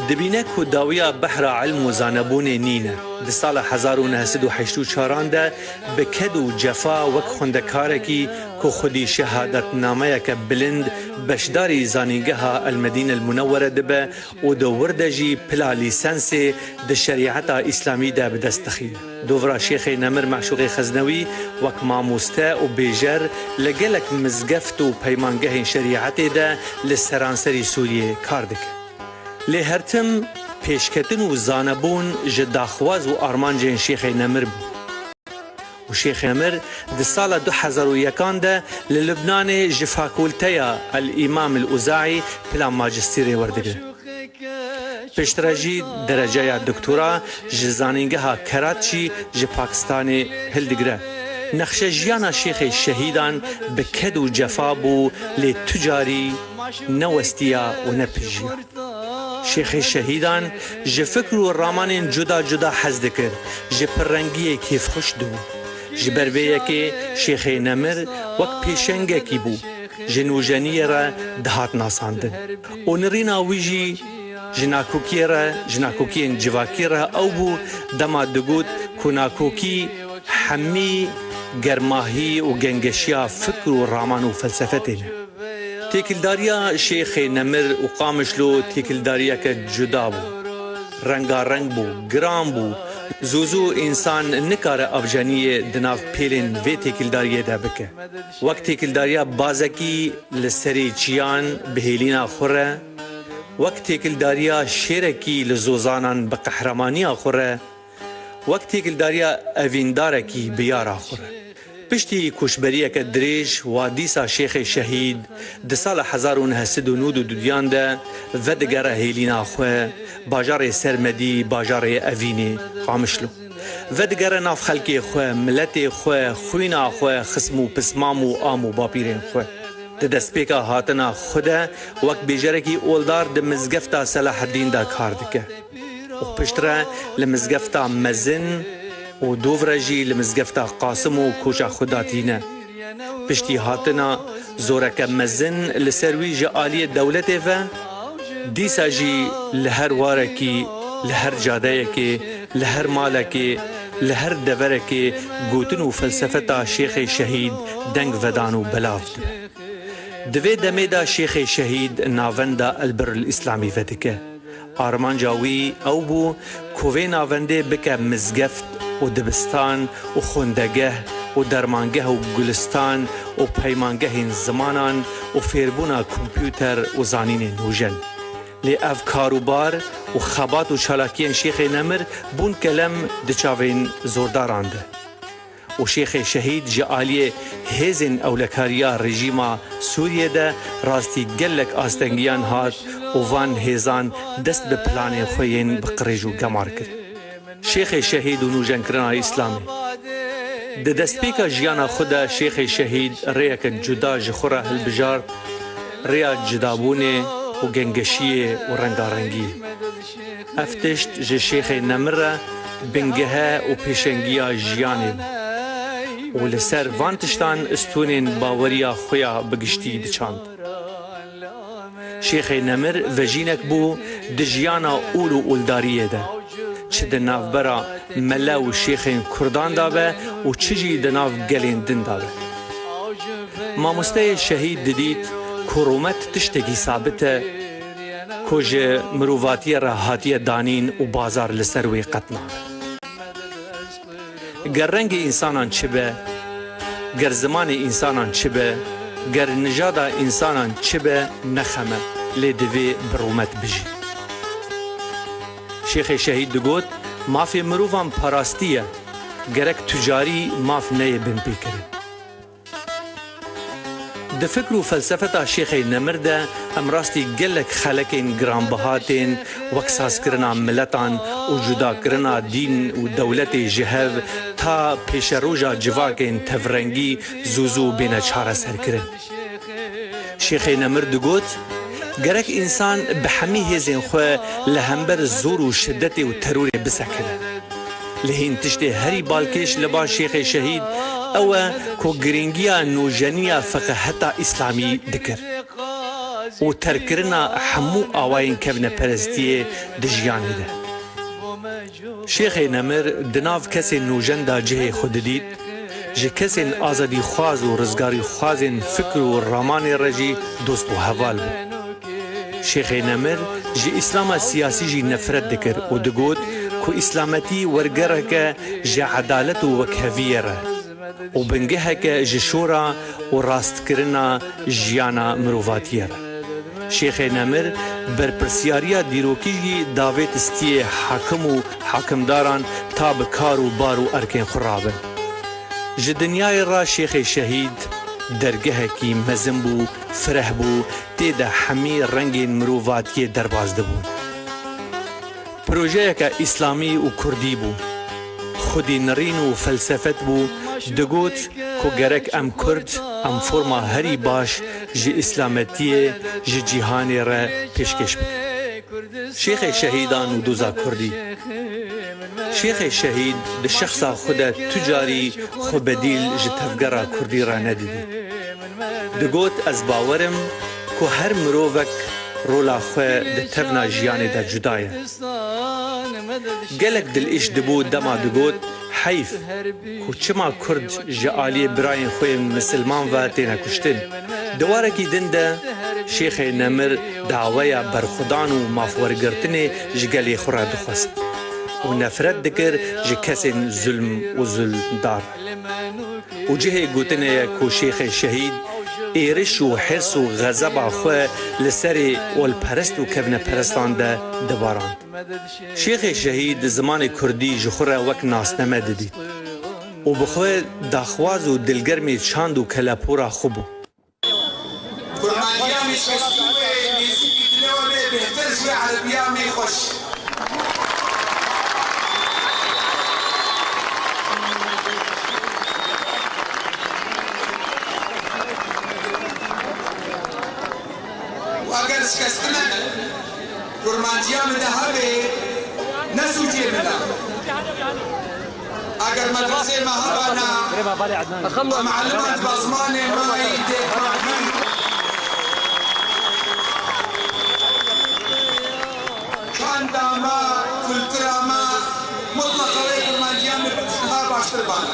dibîne ku dawiya behra ilm û zanebûnê nîne. Di sala hezar û neh sed û heşt û çar de bi ked û cefa wek xwendekarekî ku xwedî şehadetnameyeke bilind beşdarî Zanîngeha El Medîne El Munewwere dibe û di wir de jî pila lîsensê di şerîeta îslamî de bi dest dixîne. Dovra Şêxê Nemir Meşûqê Xeznewî wek mamoste û bêjer li gelek mizgeft û peymangehên şerîetê de li seranserî Sûriyê kar dike. Lê her tim pêşketin û zanebûn ji daxwaz û armancên Şêxê Nemir bû. Û Şêxê Nemir di sala du hezar û yekan de li Lubnanê ji Fakulteya El Îmam El Uzaî pila majistîrê werdigire. Piştre jî dereceya doktora ji Zanîngeha Kerat jî ji Pakistanê hildigire. Nexşe jiyana Şêxê Şehîdan bi ked û cefa bû, lê tu carî ne westiya û ne pijiya. Şêxê Şehîdan ji fikr û ramanên cuda cuda hez dikir, ji pirrengiyê kêfxweş dibû. Ji ber vê yekê Şêxê Nemir wek pêşengekî bû, ji nûjeniyê re dihat nasandin. Û nirîna wî jî ji nakokiyê re, ji nakokiyên civakî re ew bû, dema digot ku nakokî hemî germahî û gengeşiya fikr û raman û felsefetê ne. Têkildariya Şêxê Nemir û Qamişlo têkildariyeke cuda bû. Rengareng bû, giran bû. Zû zû însan nikare avjeniyê di nav pêlên vê têkildariyê de bike. Wek têkildariya bazekî li serê çiyan bi hêlîna xwe re, wek têkildariya şêrekî li zozanan bi qehremaniya xwe re, wek têkildariya evîndarekî bi yara xwe re. Piştî koçberiyeke dirêj, wa dîsa Şêxê Şehîd di sala hezar û neh sed û nod û duduyan de vedigere hêlîna xwe, bajarê Sermedî, bajarê Evînê, Qamişlo. Vedigere nav xelkê xwe, miletê xwe, xwîna xwe, xism û pismam û am û bapîrên xwe. Di destpêka hatina xwe de wek bêjerekî oldar di mizgefta Selaheddîn de kar dike. Û piştre li mizgefta mezin û dov re jî li mizgefta Qasim û koça xwe datîne. Piştî hatina zoreke mezin li ser wî ji aliyê dewletê ve, dîsa jî li her warekî, li her cadeyekê, li her malekê, li her deverekê gotin û felsefeta Şêxê Şehîd deng vedan û belav dibe. Di vê demê de Şêxê Şehîd navenda El Birrul Îslamî vedike. Armanca wî ew bû ku vê navendê bike mizgeft û dibistan û xwendegeh û dermangeh û gulistan û peymangehên zimanan û fêrbûna kompûter û zanînên nûjen. Lê ev karûbar û xebat û çalakiyên Şêxê Nemir bûn kelem di çavên zordaran de. Û Şêxê Şehîd ji aliyê hêzên ewlekariya rejîma Sûriyê de rastî gelek astengiyan hat û van hêzan dest bi planên xwe yên bi qirêj û gemar kir. Şêxê Şehîd û nûjenkirina Îslamê. Di destpêka jiyana xwe de Şêxê Şehîd rêyeke cuda ji xwe re hilbijart, rêya cudabûnê û gengeşiyê û rengarengiyê. Ev tişt ji Şêxê Nemir re bingehe û pêşengiya jiyanê bû û li ser van tiştan stûnên baweriya xwe ya bi giştî diçand. Şêxê Nemir vejînek bû di jiyana ûl û ûldariyê de, çi di navbera mele û şêxên kurdan de be û çi jî di nav gelên din de be. Mamosteyê şehîd didît ku rûmet tiştekî sabit e, ku ji mirovatiyê re hatiye danîn û bazar li ser wê qet nabe. Ger rengê însanan çi be, ger zimanê însanan çi be, ger nijada însanan çi be, ne xem e, lê divê bi rûmet bijî. Şêxê Şehîd digot, mafê mirovan parastî ye, gerek tu carî maf neyê binpêkirin. Di fikr û felsefeta Şêxê Nemir de em rastî gelek xelekên giranbiha tên, wek sazkirina miletan û cudakirina dîn û dewletê ji hev, ta pêşeroja civakên tevrengî zû zû bêne çareserkirin. Şêxê Nemir digot, gerek însan bi hemî hêzên xwe li hember zor û şidetê û terorê bisekine. Lê hîn tiştê herî balkêş li ba Şêxê Şehîd ew e ku girîngiya nûjeniya fiqiheta îslamî dikir û terkkirina hemû awayên kevneperestiyê di jiyanê de. Şêxê Nemir di nav kesên nûjen de cihê xwe didît, ji kesên azadîxwaz û rizgarîxwazên fikr û ramanê re jî dost û heval bû. Şêxê Nemir ji îslama siyasî jî nefret dikir û digot ku îslametî wergereke ji edalet û wekheviyê re û bingeheke ji şora û rastkirina jiyana mirovatiyê re. Şêxê Nemir berpirsiyariya dîrokî jî davêt stiyê hakim û hakimdaran ta bi kar û bar û erkên xwe rabin. Ji dinyayê re Şêxê Şehîd dergehekî mezin bû, fireh bû, tê de hemî rengên mirovatiyê derbas dibûn. Projeyeke îslamî û kurdî bû. Xwedî nirîn û felsefet bû, digot ku gerek em kurd, em forma herî baş ji îslametiyê ji cîhanê re pêşkêş bikin. Şêxê Şehîdan û doza kurdî. Şêxê Şehîd di şexsa xwe de tu carî xwe bedîl ji tevgera kurdî re nedidît. Digot, ez bawer im ku her mirovek rola xwe di tevna jiyanê de cuda ye. Gelek dilêş dibû dema digot, heyf ku çima kurd ji aliyê birayên xwe yên misilman ve têne kuştin. Di warekî din de Şêxê Nemir daweya berxwedan û mafwergirtinê ji gelê xwe re dixwest û nefret dikir ji kesên zulm û zulmdar. Û cihê gotinê ye ku Şêxê Şehîd êriş û hirs û xezeba xwe li serê olperest û kevneperestan de dibarand. Şêxê Şehîd zimanê kurdî ji xwe re wek nasname didît û bi xwe daxwaz û dilgermê çand û kelepora xwe bû. Kurmanciyamê şestî wê nêzîkî dilê we bê bêhtir ji wê erebiyamê xweş. Û eger şikestine kurmanciya min de hebe, ne sûcê min e. Eger medresê me hebana, em eliman dibe zimanê me ê dê kurdî. Çanda me, kultura me, mutleqa wê kurmanciya min bi tenha baştir bana.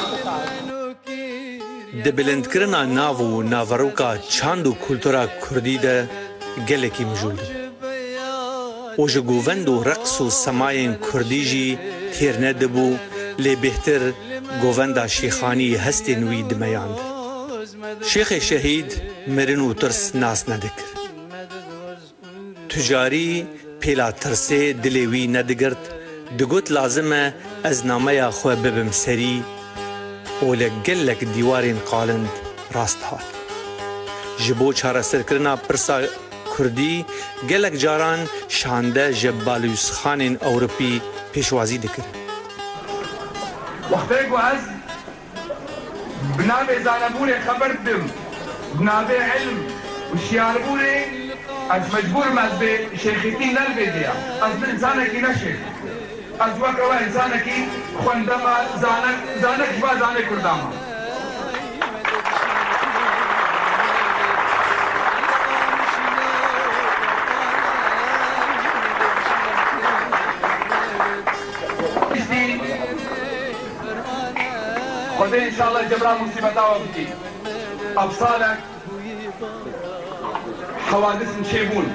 Di bilindkirina nav û naveroka çand û kultura kurdî de gelekî mijûl dibû. Û ji govend û reqs û semayên kurdî jî têr nedibû, lê bêhtir govenda şêxanî hestên wî dimeyandin. Şêxê Şehîd mirin û tirs nas nedikir. Tu carî pêla tirsê dilê wî nedigirt, digot, lazim e ez nameya xwe bibim serî û li gelek dîwarên qalind rast hat. Ji bo çareserkirina pirsa kurdî gelek caran şande ji balûsxanên ewropî pêşwazî dikirin. Wextê ku ez bi navê zanebûnê xeber didim, bi navê ilm û şiyarbûnê ez mecbûr im ez bê şêxîtî ne li vê dê ya. Ez bi însanekî ne şêx. Ez weke we însanekî xwendeme, zanek, zanek ji me zanê kurda me. Piştî Xwedê înşallah cebra musîbeta we bikî. Ev salek hewadis çêbûn.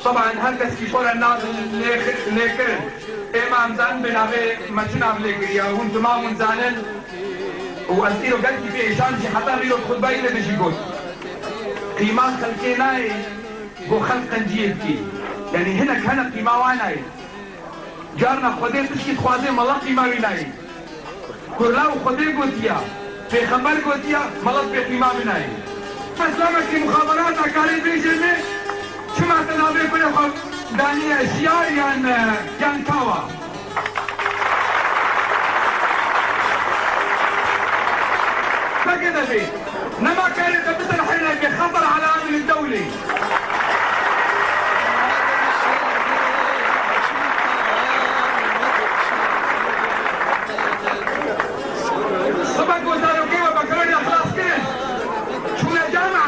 Teban her kes kî xwe re nav nêxi-, nêkirin. Êma em zanin bi navê me çi nav lê kiriye. Hûn temam hûn zanin. Û ez îro gelkî pê êşan jî heta îro xutbeyê de jî got. Qîma xelkê nayê, go xelk qenciyê bikî. Yanî hinek hene qîma wan nayê. Carna Xwedê tişkî dixwaze mala qîma wî nayê. Kurla û Xwedê gotiya, pêxember gotiya, mala pê qîma wî nayê. Eslamekî muxaberata karê bêje me, çima te navê kurê xwe daniye şiyar yan, yan kawa? Peke de bê, nema karê te biterhêne ke xeter ala Dewlê. Sibe ku zarokê we Bekrayê xilas kirin, çûne camia.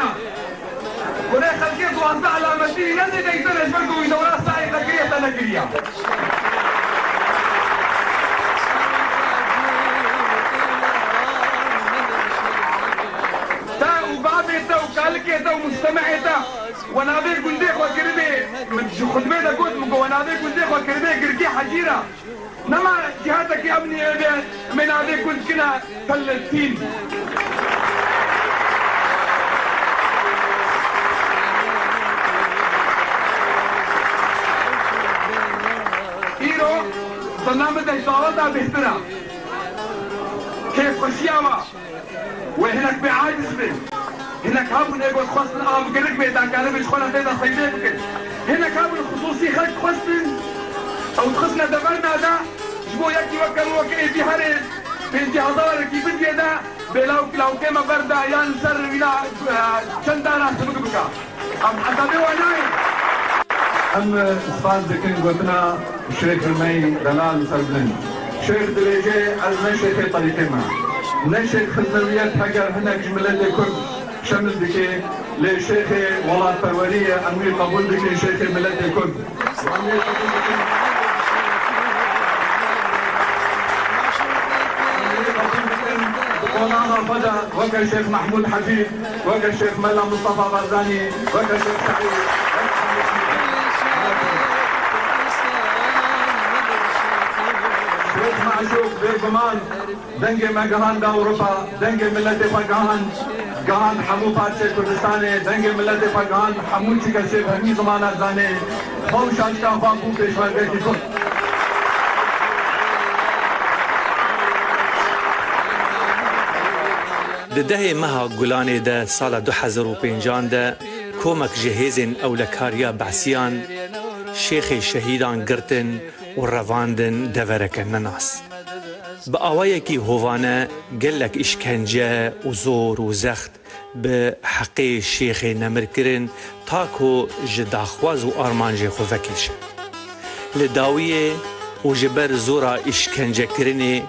Kurê xelkê duwazdeh alametî ne zêde îtir ji ber ku wî dewra saîqe kiriye te nekiriye. Te û bavê te û kalikê te û mujtemehê te we navê gundê xwe kiribê, min ji xutbê de got, min got we navê gundê xwe kiribê Girkê Hecîra. Nema cihetekî emnî hebe, em ê navê gund kine Telletîn. Îro bername te ji daweta bêhtir e. Kêfxweşiya we. Wê hinek bê aciz bin. Hinek hebûn ê ku dixwestin av girik bê, te karibin ji xwe re tê de seydê bikin. Hinek hebûn xisûsî xelk dixwestin, ew dixistine deverna de, ji bo yekî weke min weke êdî herê pêncî hezarekî bidiyê de, bê lawk lawkê me berda yan li ser wîna, e, çend dara sibik bika. Em hesabê wan nayê. Em spas dikin gotina Şêx Rimey delal û serbilind. Şêx dibêje, ez ne şêxê terîqê me, ne şêx xiznewiyet, heger hinek ji miletê Kurd şemil dike, lê şêxê welatperwerî ye, em wî qebûl dikin, şêxê miletê Kurd. Em wî qebûl dikin. Em wî qebûl dikin. Di konana xwe de weke Şêx Mehmûd Hecî, weke Şêx Mela Mustafa Barzanî, weke Şêx Seîd, weke Hemîd Şîrîn. Şêx Meşûq bêguman dengê me gihand Ewropa, dengê miletê xwe gihand, gihand hemû parçeyê Kurdistanê, dengê miletê xwe gihand hemû çi kesê bi hemî zimana dizane, xwe û şaşka xwe bû pêşmergekî Kurd. Di dehê meha Gulanê de sala du hezar û pêncan de komek ji hêzên ewlekariya Behsiyan Şêxê Şehîdan girtin û revandin devereke nenas. Bi awayekî hovane gelek îşkence û zor û zext bi heqê Şêxê Nemir kirin, ta ku ji daxwaz û armancê xwe vekêşe. Li dawiyê û ji ber zora îşkencekirinê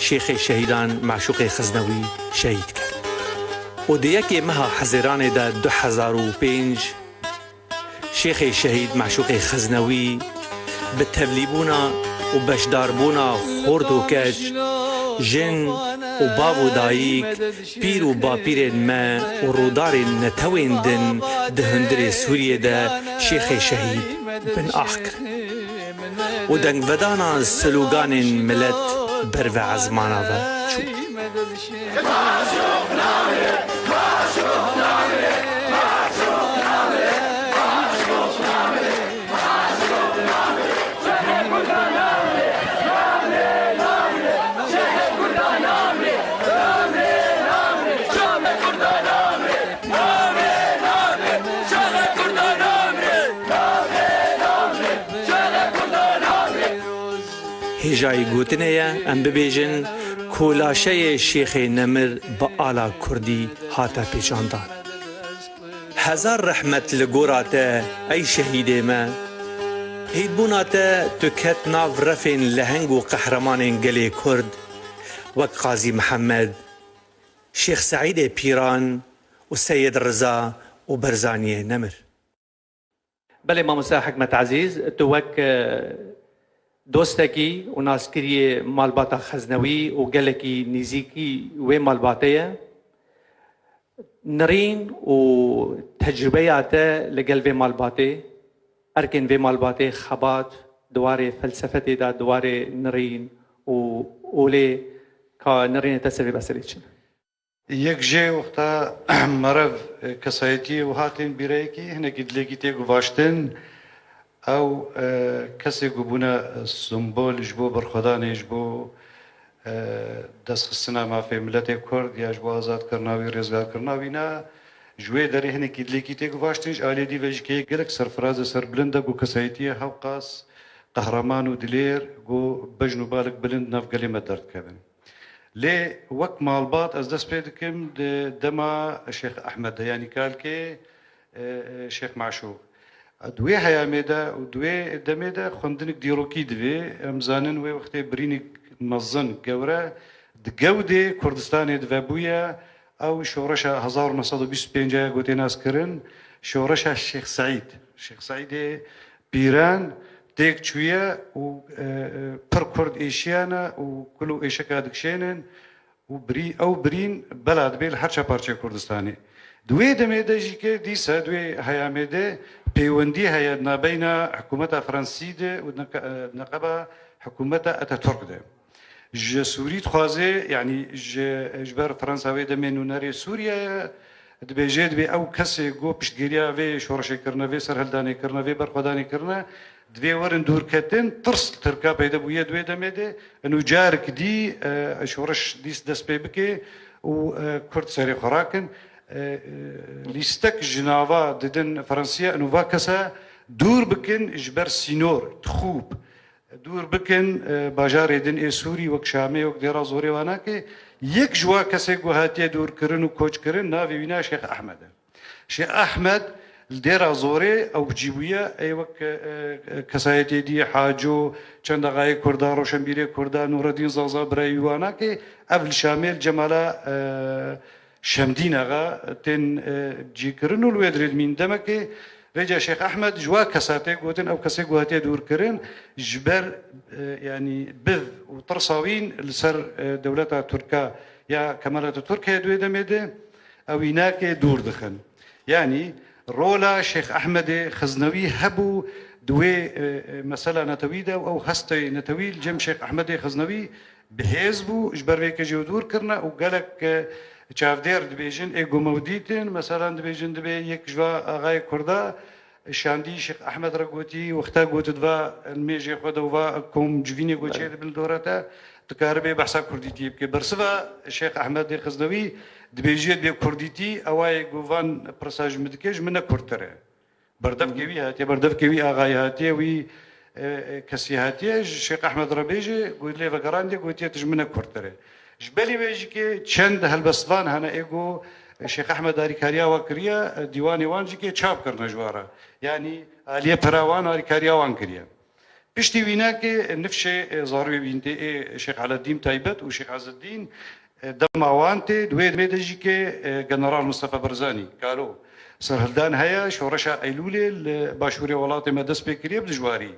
Şêxê Şehîdan Meşûqê Xiznewî şehîd kir. Û di yekê meha Hezêranê de du hezar û pênc, Şêxê Şehîd Meşûqê Xiznewî bi tevlîbûna û beşdarbûna xort û keç, jin û bav û dayik, pîr û bapîrên me û rûdarên netewên din di hundirê Sûriyê de Şêxê Şehîd bin ax kirin û dengvedana sloganên milet ber ve ezmana ve çû. Hêjayî gotinê ye, em bibêjin ku laşeyê Şêxê Nemir bi ala kurdî hate pêçandan. Hezar rehmet li gora te, ey şehîdê me. Hêdbûna te tu ket nav refên leheng û qehremanên gelê Kurd, wek Qazî Mihemed, Şêx Seîdê Pîran û Seyid Riza û Berzaniyê Nemir. Belê mamoste Hikmet Ezîz, tu wek, e, dostekî û naskiriyê malbata Xeznewî û gelekî nîzîkî wê malbatê ye. Nirîn û tecrûbeya te li gel vê malbatê, erkên vê malbatê, xebat di warê felsefetê de, di warê nirîn û olê ka nirînê te ser vê meselê çi ne? Yek jê wexta merev, e, kesayetiyê wiha tên bîreyekî, hinekî dilekî tê guvaştin. Ew, e, kesê ku bûne, e, simbol ji bo berxwedanê, ji bo, e, destxistina mafê miletê Kurd ya ji bo azadkirina wî, rêzgarkirina wî ne. Ji wê derê hinekî dilekî tê guvaştin, ji aliyê dî ve jî kê gelek serfiraz e, serbilind e ku kesayetiyê hewqas qehreman û dilêr ku bejn û balek bilind nav gelê me derdikevin. Lê wek malbat ez dest pê dikim di dema Şêx Ehmed de, yanî kalkê, e, e, Şêx Maşûq. Di wê heyamê de û di wê demê de xwendinik dîrokî divê. Em zanin wê wextê birînik mezin, gewre di gewdê Kurdistanê di vebûye. Ew şoreşa hezar û neh sed û bîst û pênc ya gotê nas kirin, şoreşa Şêx Seîd. Şêx Seîdê Pîran têk çûye û, e, e, pir Kurd êşiyane û kul û êşeka dikişênin û birî-, ew birîn bela dibê li her çar parçeyê Kurdistanê. Di wê demê de jî ke dîsa di wê heyamê de pêwendî heye di navbeyna hikûmeta Fransî de û di neqe-, e, neqeba hikûmeta Atatürk de. Ji Sûrî dixwaze, yanî ji, ji ber Fransa wê demê nûnerê Sûriye ye, dibêje, dibê ew kesê ku piştgiriya vê şoreşê kirine, vê serhildanê kirine, vê berxwedanê kirine, divê werin dûrketin, tirs li Tirka peyde bûye di wê demê de, û carik dî, e, şoreş dîs dest pê bike û, e, Kurd serê xwe rakin. E, e, lîstek ji nava didin Fransiya, û va kesa dûr bikin ji ber sînor, dixûb. Dûr bikin, e, bajarê din ê Sûrî wek Şamê, wek Dêra Zorê wana ke yek ji wa kesê ku hatiye dûrkirin û koçkirin navê wî na Şêx Ehmed e. Şêx Ehmed li Dêra Zorê ew cî bûye, ê wek, e, e, kesayetê dî, Haco, çend axayê Kurda, roşenbîrê Kurda, Nûredîn Zaza birayê wî wana ke ev li Şamê li Cemala, e, Şemdîn Axa tên, e, cîkirin û li wê dirê dimîn. Demekê vêca Şêx Ehmed ji wa kesa tê gotin, ew kesê ku hatiye dûrkirin, ji ber, e, yanî biv û tirsa wîn li ser, e, dewleta Tirka ya Kemal Atatürk heye di wê demê de, ew wî nake dûr dixin. Yanî rola Şêx Ehmedê Xiznewî hebû di wê, e, e, mesela netewî de û ew hestê netewî li cem Şêx Ehmedê Xiznewî bi hêz bû, ji ber vê kê jê dûr kirine û gelek, e, çavdêr dibêjin, ê ku me dîtin, meselan dibêjin dibê yek ji va axayê Kurda şandî Şêx Ehmed re gotî, wexta got diva nimêjê xwe de û va kom civînê ku çê dibin li dora te, dikaribe behsa kurdîtiyê bike. Bersiva Şêx Ehmedê Xiznewî dibêjiye dibê kurdîtî, ewa yê ku van pirsa ji min dike, ji min ne kurdtir e. Berdevkê wî hatiye, berdevkê wî axayî hatiye, wî, e, e, kesî hatiye, ji Şêx Ehmed re bêje, got lê vegerandiye, gotiye tu ji min ne kurdtir e. Ji belî wê jî ke çend helbestvan hene ê ku Şêx Ehmed alîkariya we kiriye, e, dîwanê wan jî ke çap kirine ji we re. Yanî aliyê pira wan alîkariya wan kiriye. Piştî wînakê nifşê, e, zarûyê wîn tê ê Şêx Eleddîn Taybet û Şêx Ezeddîn, e, dema wan tê, di wê demê de jî ke, e, General Mustafa Barzanî, Kalo, serhildan heye, şoreşa Eylûlê li başûrê welatê me dest pê kiriye bi dijwarî.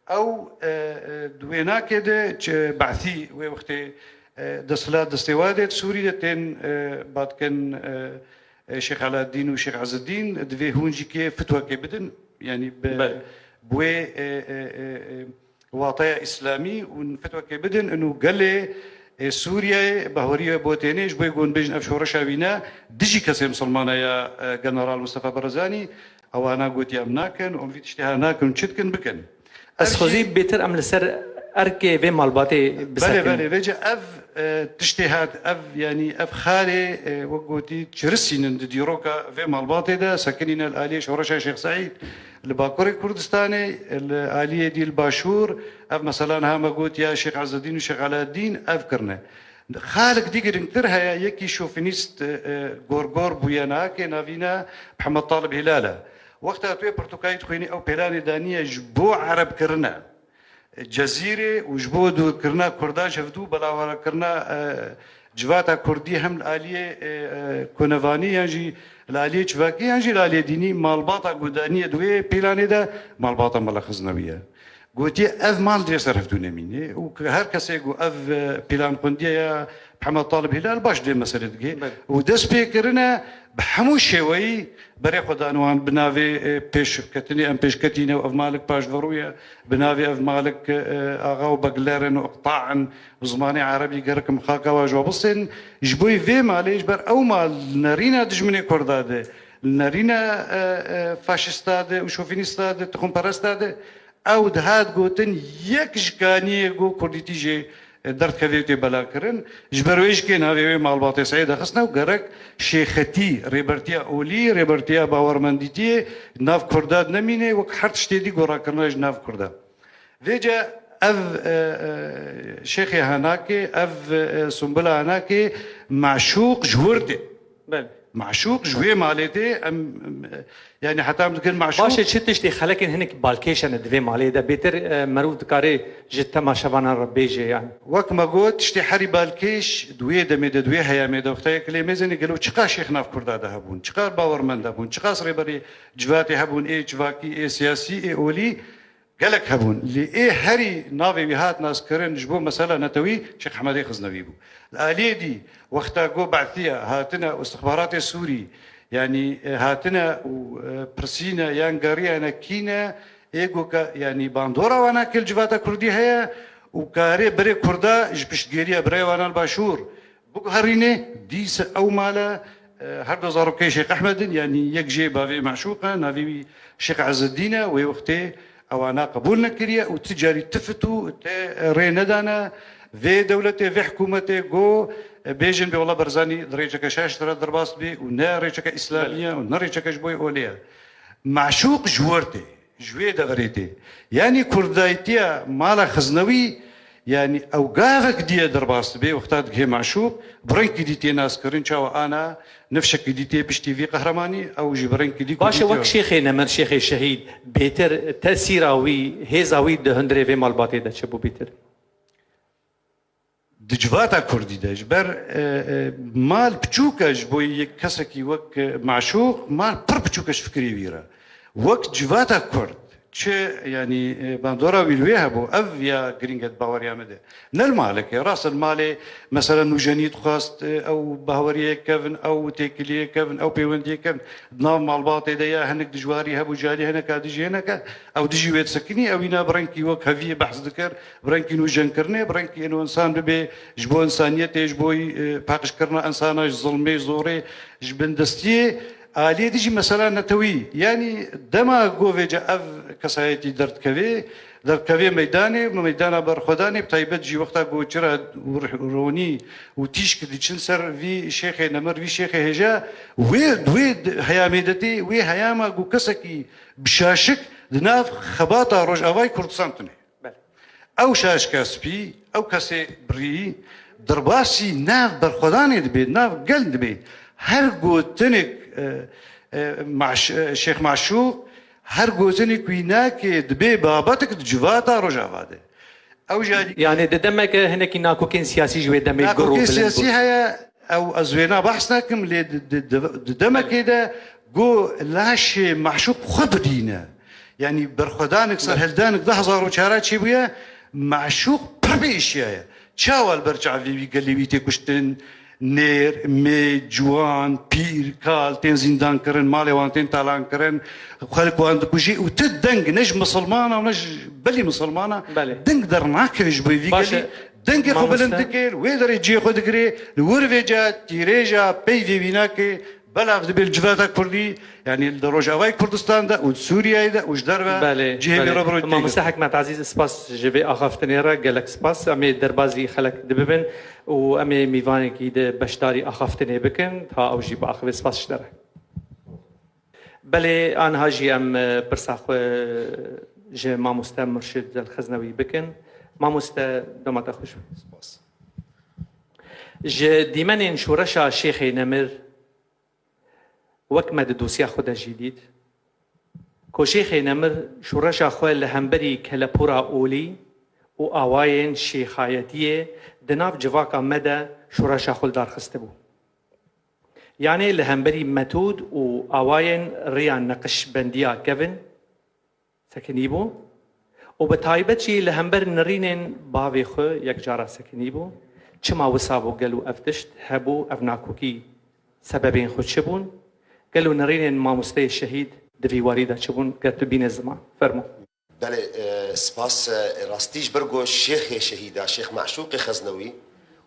Ew, e, e, di wênakê de çi Be'sî wê wextê, e, desthilat destê wa de di Sûrî de tên, e, ba dikin, e, e, Şêx Eleddîn û Şêx Ezeddîn divê hûn jî kê fitwekê bidin. Yanî bi, Belê. bi wê, e, e, e, e, wateya îslamî û fitwekê bidin û gelê, e, Sûriyeyê bahwerî we bo tênê ji bo ku hûn bêjin ev şoreşa wî ne, dijî kesê misilmana ya, e, General Mustafa Barzanî, ewana gotiye em nakin, em vî tiştê ha nakin û çi dikin bikin. Ez Ev xwezî jî bêtir em li ser erkê vê malbatê Belê, bisekin. belê. Vêce ev, e, tiştê hat, ev, yanî ev xalê, e, wek gotî, çirisînin di dîroka vê malbatê de, sekinîne li aliyê şoreşa Şêx Seîd li Bakurê Kurdistanê, li aliyê dî li Başûr, ev mesela niha me got ya Şêx Ezzedîn û Şêx Alaaddîn ev kirine. Xalek dî girîngtir heye, yekî şofînîst, e, e, gorgor bûye nake, navî ne Mihemed Talib Hîlal e. Wexta tu yê pirtûkayî dixwînî, ew pêlanê daniye ji bo Ereb kirine. Cezîrê û ji bo dûrkirina Kurdan ji hevdû, belawarkirina, e, civata Kurdî hem li aliyê, e, e, konevanî yan jî li aliyê civakî yan jî li aliyê dînî malbata ku daniye di wê pîlanê de malbata Mela Xiznewî ye. Gotiye ev mal divê ser hevdû nemîne û her kesê ku ev, e, pîlan xwendiye ya Mihemed Talib Hîlal baş divê meselê dike. Belê. Û dest pê kirine bi hemû şêweyî berê xwe dan wan bi navê, e, pêşketinê em pêşketîne û ev malik paşverû ye, bi navê ev malik, e, axa û begler in û iqta in, bi zimanê erebî gerek em xaka wa ji we bisên. Ji bo vê malê, ji ber ew mal li nerîna dijminê Kurda de, li nerîna, e, e, faşista de û şofînista de, tixûmperesta de, ew dihat gotin, yek ji kaniyê ku kurdîtî jê, e, derdikeve û tê belakirin. Ji ber wê jî kê navê wê malbatê Seîd xistine û gerek şêxetî, rêbertiya olî, rêbertiya bawermendîtiyê nav Kurda nemîne, wek her tiştê dî ku rakirine ji nav Kurda. Vêce ev, e, e, şêxê hanakê, ev, e, sumbula hanakê meşûq ji wir tê. Belê. Maşûq ji wê malê tê, em, em, yani heta em dikin maşûq. Baş e, çi tiştê xelekên hinek balkêş hene di vê malê de? Bêtir, e, merûv dikare ji temaşevanan re bêje yani. Wek me got, tiştê herî balkêş di wê demê de, di wê heyamê de, wexta yek lê mêzênê gelo çiqas şêx nav Kurda de hebûn, çiqas bawermend hebûn, çiqas rêberê civatê hebûn, ê civakî, ê siyasî, ê olî, gelek hebûn. Lê ê herî navê wî hat naskirin ji bo mesela netewî Şêx Ehmedê Xiznewî bû. Li aliyê dî, wexta go Be'siya hatine û istixbaratê Sûrî, yanî, e, hatine û, e, pirsîne yan geriyane kî ne, ê go ke, yanî bandora wana kê li civata Kurdî heye û karê birê Kurda ji piştgêriya birayê wana li Başûr biguherîne, dîse ew male, e, her du zarokê Şêx Ehmed in, yanî yek jê bavê Meşûq e, navê wî Şêx Ezzedîn e, wê wextê ewana qebûl nekiriye û ti carî ti fitû te rê nedane vê dewletê, vê hikûmetê, go, e, bêjin bê wela Barzanî di rêçeke şaş de re derbas dibe û ne rêçeke îslamî ye û ne rêçeke ji bo yê olê ye. Meşûq ji wir tê. Ji wê deverê tê. Yanî kurdayîtiya mala Xiznewî, yanî ew gavek dî ye derbas dibe, wexta digihê Meşûq, bi rengkî dî tê naskirin, çawa ana, nifşekî dî tê piştî vî qehremanî, ew jî bi rengkî dî Baş e, kurdîtiya wek Şêxê Nemir, Şêxê Şehîd, bêtir tesîra wî, hêza wî di hundirê vê malbatê de çi bû bêtir? Di civata Kurdî de ji ber, e, e, mal piçûk e ji bo yek kesekî wek, e, Meşûq, mal pir piçûk e ji fikirê wî re. Wek civata Kurd, çi, yanî, e, bandora wî li wê hebû, ev ya girîng e di baweriya me de. Ne li malekê, rast e li malê, mesela nûjenî dixwest, e, ew baweriyê kevin, ew têkiliyê kevin, ew pêwendiyê kevin. Di nav malbatê de ya hinek dijwarî hebû, ji alî hineka dijî hineke, ew dijî wê disekinî, ew îna bi rengkî wek heviyê behs dikir, bi rengkî nûjenkirinê, bi rengkî ên insan bibe ji bo insaniyetê, ji bo, e, paqijkirina insana ji zilmê, zorê, ji bindestiyê. Aliyê dî jî mesela netewî. Yanî dema govêce ev kesayetî derdikevê, derdikevê meydanê, meydana berxwedanê, bi taybet jî wexta ku çira ronî û tîşk diçin ser vî şêxê nemir, vî şêxê hêja, wê, wê heyamê de tê, wê heyama ku kesekî bi şaşik di nav xebata Rojavayê Kurdistan tune. Belê. Ew şaşka spî, ew kesê birî, derbasî nav berxwedanê dibe, nav gel dibe. Her gotinek, e, e, Maş-, e, Şêx Maşûq, her gotinek wî nake dibe babetek di civata Rojava de. Ew jî alî- Yani di demeke hinekî nakokên siyasî ji wê demê gur û Nakokên bilind siyasî bûn. Heye, ew ez wêna behs nakim, lê di, di, di, di demekê de go laşê Meşûq xwe bidîne. Yanî berxwedanek, serhildanek du hezar û çar çêbûye, Meşûq pir bêşiyaye. Çawa li ber çavê wî gelê wî tê kuştin, nêr, mê, ciwan, pîr, kal tên zîndan kirin, malê wan tên talan kirin, xelk wan dikujî û ti deng ne ji misilmana û ne ji belî misilmana Belê. Deng dernakeve ji bo vî Baş gelî. E, Dengê xwe bilind mamoste. Dike, li wê derê cihê xwe digire, li wir vêca tîrêja peyvê wî nake, belav dibe li civata Kurdî, yanî li Rojavayê Kurdistan de û di Sûriyeyê de û ji derve Belê, cihê wî belê. Re bi rû Mamoste têgir. Hikmet Ezîz, spas ji vê axaftinê re, gelek spas. Em ê derbazî xelek dibibin û em ê mîvanekî di beşdarî axaftinê bikin, ta ew jî biaxive. Spas ji te re. Belê, aniha jî em, e, pirsa xwe ji mamoste Murşid El Xeznewî bikin. Mamoste, dema te xweş be. Spas. Ji dîmenên şoreşa Şêxê Nemir, wek me di dosya xwe de jî dît, ku Şêxê Nemir şoreşa xwe li hemberî kelepûra olî û awayên şêxayetiyê di nav civaka me de şoreşa xwe li dar xistibû. Yanê li hemberî metod û awayên rêya neqişbendiya kevin sekinîbû û bi taybet jî li hember nirînên bavê xwe yekcara sekinîbû. Çima wisa bû? Gelo ev tişt hebû, ev nakokî sebebên xwe çi bûn? Gelo nirînên mamosteyê şehîd di vî warî de çi bûn? Ger tu bîne ziman, fermo. Belê, e, spas, e, rastî ji ber ku Şêxê Şehîda, Şêx Meşûqê Xeznewî,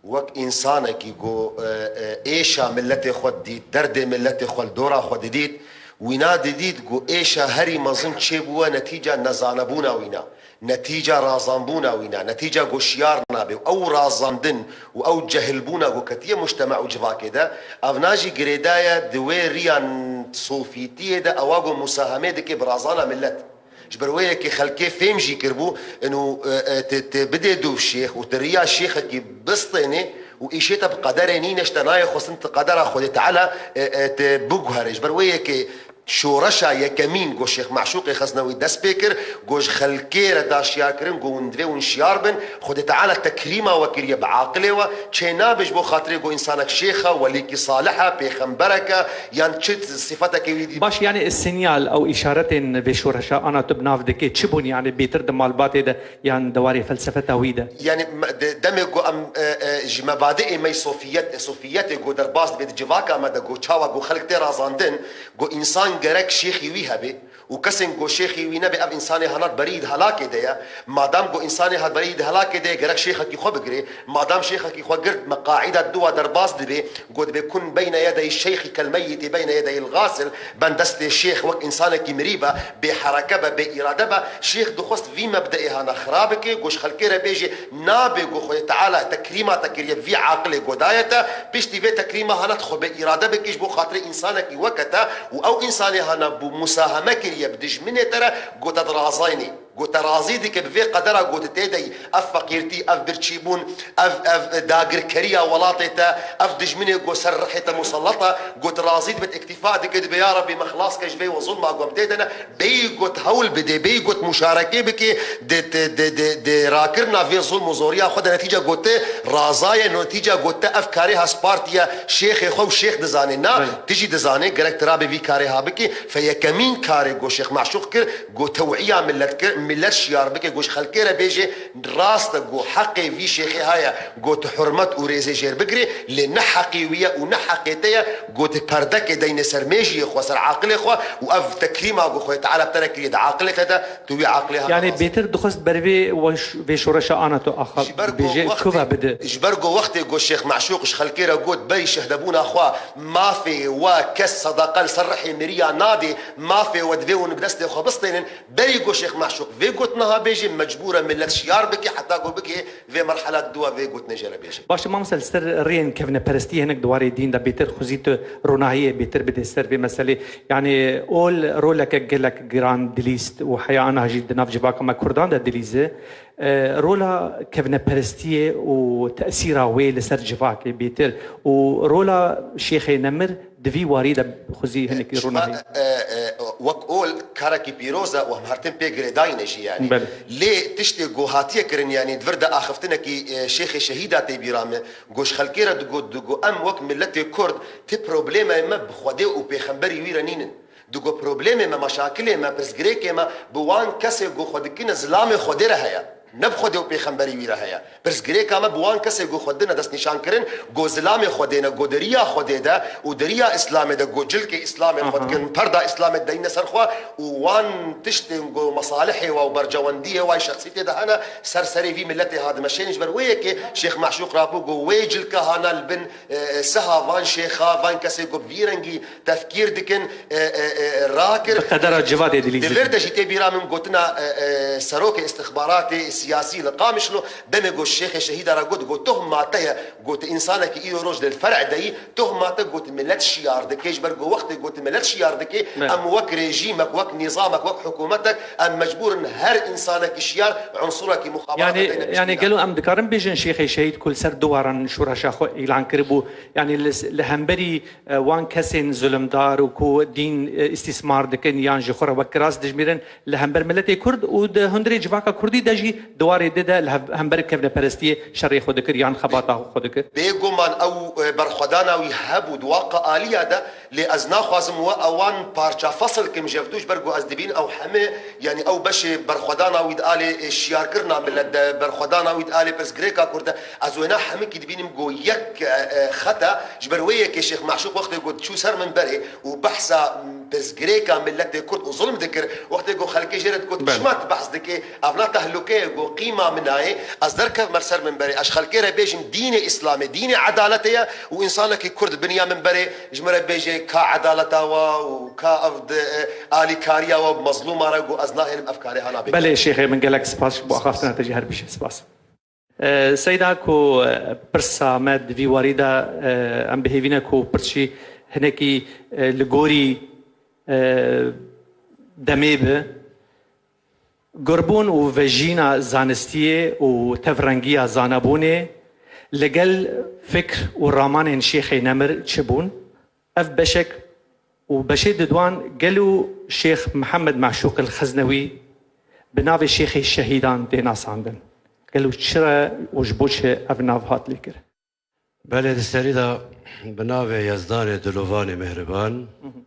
wek însanekî ku, e, e, êşa miletê xwe didît, derdê miletê xwe li dora xwe didît, wîna didît ku êşa herî mezin çêbûye netîca nezanebûna wîna, netîca razanbûna wîna, netîca ku şiyar nabe û ew razandin û ew cehilbûna ku ketiye mujtema û civakê de, evna jî girêdaye di wê riya sofîtiyê de ewa ku musahemê dike bi razana milet. Ji ber wê yekê xelkê fêm jî kiribû, ino, e, e, te, te bidê dûv şêx û te riya şêxekî bistênê û îşê te bi qederê nîne, ji te nayê xwestin tu qedera Xwedê Teala, e, e, te biguherê. Ji ber wê yekê şoreşa yekemîn ku Şêx Meşûqê Xeznewî dest pê kir, ku ji xelkê re da şiyar kirin, ku hûn divê hûn şiyar bin, Xwedê Teala tekrîma we kiriye bi aqilê we, çê nabe ji bo xatirê ku însanek şêx e, welîkî salih e, pêxemberek e, yan çi sifetekê wî. Baş, yani sinyal ew îşaretên vê şoreşa ana tu bi nav dikê, çi bûn yani bêtir di malbatê de yan di warê felsefeta wî de? Yani me-, de-, demê ku em, e, e, ji mebadiê me sofiyet, sofiyetê ku derbas dibe di civaka me de ku çawa ku xelk tê razandin, ku însan gerek şêxî wî hebe û kesên ku şêxî wî nebe ev însanê hana berî di helakê de ye. Madam ku însanê hat berî di helakê de ye, gerek şêxekî xwe bigire. Madam şêxekî xwe girt, me qaîda dua derbas dibe. Got, "Bikun beyne yedey şeyxî kel meyyitî beyne yedey il gasil." Ben destê şêx wek însanekî mirî be, bê hereke be, bê îrade be. Şêx dixwest vî mebdeê hana xira bike, got, "Ji xelkê re bêje, nabe got Xwedê Teala tekrîma te kiriye, vî aqilê godaye te, piştî vê tekrîma hana tu xwe bê îrade bike ji bo xatirê însanekî weke te û ew însanê hana bû musaheme kiriye bi dijminê te re, got, te dirazaynî." Got, te razî dike bi vê qedera got tê de yî, ev feqîrtî, ev birçîbûn, ev, ev dagirkeriya welatê te, ev dijminê got ser rihê te musellet e, got razî dibe, îktîfa dike, dibe ya Rebbî me xilas ke ji vê we zulma ku em tê de ne, bêyî got hewl bidê, bêyî got muşarekê bike, di, di, di, di, di rakirina vê zulm û zoriya xwe de netîce got te razaye, netîce got te ev karê hespartiye şêxê xwe û şêx dizane. Na, Belê. Tu jî dizane, gerek tu rabê vî karê ha bike, fe yekemîn karê got Şêx Meşûq kir, Got tewîya millet kir, millet şiyar bike, got ji xelkê re bêje, rast e, got heqê vî şêxê heye, got hurmet û rêzê jêr bigirê, lê ne heqê wî ye û ne heqê te ye, got perdekê deyne ser mêjiyê xwe, ser aqilê xwe û ev tekrîma got Xwedê Teala bi te re kiriye di aqilê te de, tu wî aqilê hana Yani razî. Bêtir dixwest ber vê weş-, vê şoreşa ana tu axa Ji ber ku bêje, wextê, kuva bide. Ji ber ku wextê got Şêx Meşûq ji xelkê re got, berî şehdebûna xwe, mafê we kes sedeqe li ser rihê miriya nadê, mafê we divê hûn bi destê xwe bistênin, Berî got Şêx Meşûq vê gotina ha bêjê, mecbûr e millet şiyar bike, heta ku bike vê merhela dua vê gotinê jê re bêje. Baş e, mamoste, li ser rêyên kevneperestiyê hinek di warê dîn de bêtir xwezî tu ronahiyê bêtir bidê ser vê meselê. Yani ol roleke gelek giran dilîst û heya ana jî di nav civaka me Kurdan de dilîze. E, rola kevneperestiyê û tesîra wê li ser civakê bêtir û rola Şêxê Nemir Di vî warî de xwezî hinek Ji ronahî. Me, e, e, wek ol karekî pîroz e û em her tim pê girêdayî ne jî yani. Belê. Lê tiştê ku hatiye kirin yani di vir de axiftinekî, e, Şêxê Şehîda tê bîra me. Ku ji xelkê re digot, digot, em wek miletê Kurd ti problemê me bi Xwedê û pêxemberî wî re nînin. Digot problemê me, meşakilê me, pirsgirêkê me bi wan kesê ku xwe dikine zilamê Xwedê re heye. Ne bi Xwedê û pêxemberî wî re heye. Pirsgirêka me bi wan kesê ku xwe dine destnîşankirin, ku zilamê Xwedê ne, ku di riya Xwedê de û di riya Îslamê de, ku cilkê Îslamê xwe Aha. dikin, perda Îslamê deyne ser xwe û wan tiştên ku mesalihê wa û bercewendiyê wa û şexsîtê de hene, ser serê vî miletê ha dimeşênin. Ji ber wê yekê Şêx Meşûq rabû ku wê cilka hana li bin, e, e, siha van şêxa, van kesê ku bi vî rengî tefkîr dikin, e, e, e, rakir. Bi qedera civadê dilîzin. Di vir de jî tê bîra min gotina, e, e, serokê istixbaratê siyasî li Qamişlo, demê got Şêxê Şehîda re got, got, "Tuhma te ye, got, tu însanekî îro roj li fer'e de yî, tuhma te got, milet şiyar dike, ji ber got, wextê got, milet şiyar dike, Ne. em wek rejîmek, wek nîzamek, wek hikûmetek, em mecbûr in her însanekî şiyar unsurekî muxabara Yani, bideyne yani piştî gelo em dikarin bêjin Şêxê Şehîd ku li ser duwaran şoreşa xwe îlan kiribû, yani li, li hemberî e, wan kesên zulmdar û ku dîn, e, îstîsmar dikin yan ji xwe re wek kiras dijmîrin li hember miletê Kurd û di hundirê civaka Kurdî de jî di warê dê de li hev-, hember kevneperestiyê şerê xwe dikir yan xebata xwe dikir. Bêguman ew, e, berxwedana wî hebû di wa qaliya de, lê ez naxwazim we ewan parça fesil kim ji hev du, ji ber ku ez dibînim ew heme, yanî ew beşê berxwedana wî di alê, e, şiyarkirina milet de, berxwedana wî di alê pirsgirêka Kurd de, Ez wêna hemikî dibînim ku yek, e, e, xet e, ji ber wê yekê Şêx Meşûq wextê ku diçû ser minberê û behsa, m, pirsgirêka miletê Kurd û zulm dikir, wextê ku xelkê jê re digot, Belê. "Çima tu behs dikê? Ev na tehlûke ye," ku qîma min nayê, ez derkevme ser minberê, ez ji xelkê re bêjim, dînê Îslamê, dînê edaletê ye û însanekî Kurd biniya minberê ji min re bêje, ka edaleta we û ka ev di, e, alîkariya we bi mezlûma re, ku ez nahêlim ev karê hana bêkim. Belê Şêxê min gelek spas ji bo axaftina te jî her bîşe spas. E, Seyda, ku, e, pirsa me di vî warî de, e, em bi hêvî ne ku pirsî hinekî, e, li gorî, e, demê bi. Gurbûn û vejîna zanistiyê û tevrengiya zanebûnê Li gel fikr û ramanên Şêxê Nemir çi bûn? Ev beşek û beşê didwan gelo Şêx Mihemed Meşûq el Xeznewî bi navê Şêxê Şehîdan tê nasandin? Gelo çi re û ji bo çi ev nav hat lêkirin? Belê, di serî de bi navê Yezdanê dilovanê mehriban. Hı hı.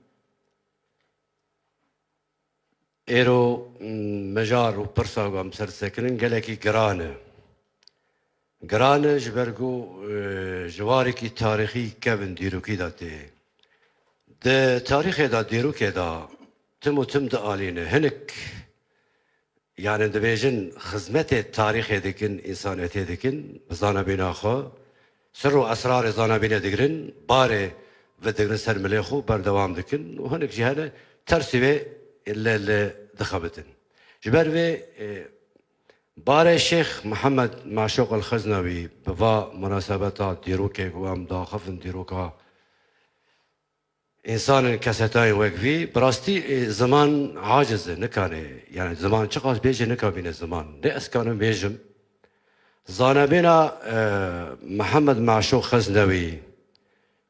Êro, m, mijar û pirsa ku em ser disekinin gelekî giran e. Giran e ji ber ku, e, ji warekî tarîxî kevin dîrokî de tê. Di tarîxê de, dîrokê de tim û tim dialîne. Hinek, yani dibêjin, xizmetê tarîxê dikin, însanetê dikin, bi zanebîna xwe, sir û esrarê zanebînê digirin, barê vedigrin ser milê xwe, berdewam dikin û hinek jî hene tersî wê li, li dixebitin. Ji ber vê, e, barê Şêx Mihemed Meşûq el Xeznewî bi va munasebeta dîrokê ku em daxifin dîroka însanên kesetayên wek vî, bi rastî, e, ziman aciz e, nikane. Yani ziman çiqas bêje, nikabîne ziman. Lê ez kanim bêjim. Zanebêna, e, Mihemed Meşûq Xeznewî,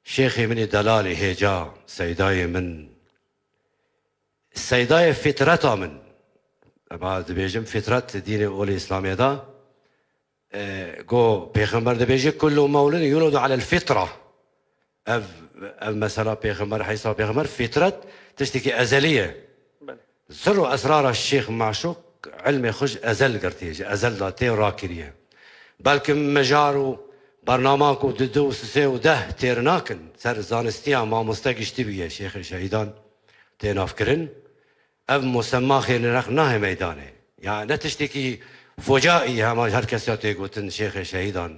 şêxê min ê delalê hêca, seydayê min, seydayê fitreta min. Ema dibêjim fitret dînê olê Îslamê de, e, go Pêxember dibêje, "Kullu mewludin yuledu alel fitra." Ev, ev mesela Pêxember, heysa Pêxember, fitret tiştekî ezelî ye. Belê. Sir û esrara Şêx Meşûq ilmê xwe ji ezel girtiye, ji ezel de tê rakiriye. Belkim mijar û bernaman ku di du û sisê û deh têr nakin, ser zanistiya mamoste giştî bûye, Şêxê Şehîdan tê navkirin. Ev musemma xêrnerex nahê meydanê. Ya ne tiştekî focaî hema her kesî ya tê gotin Şêxê Şehîdan.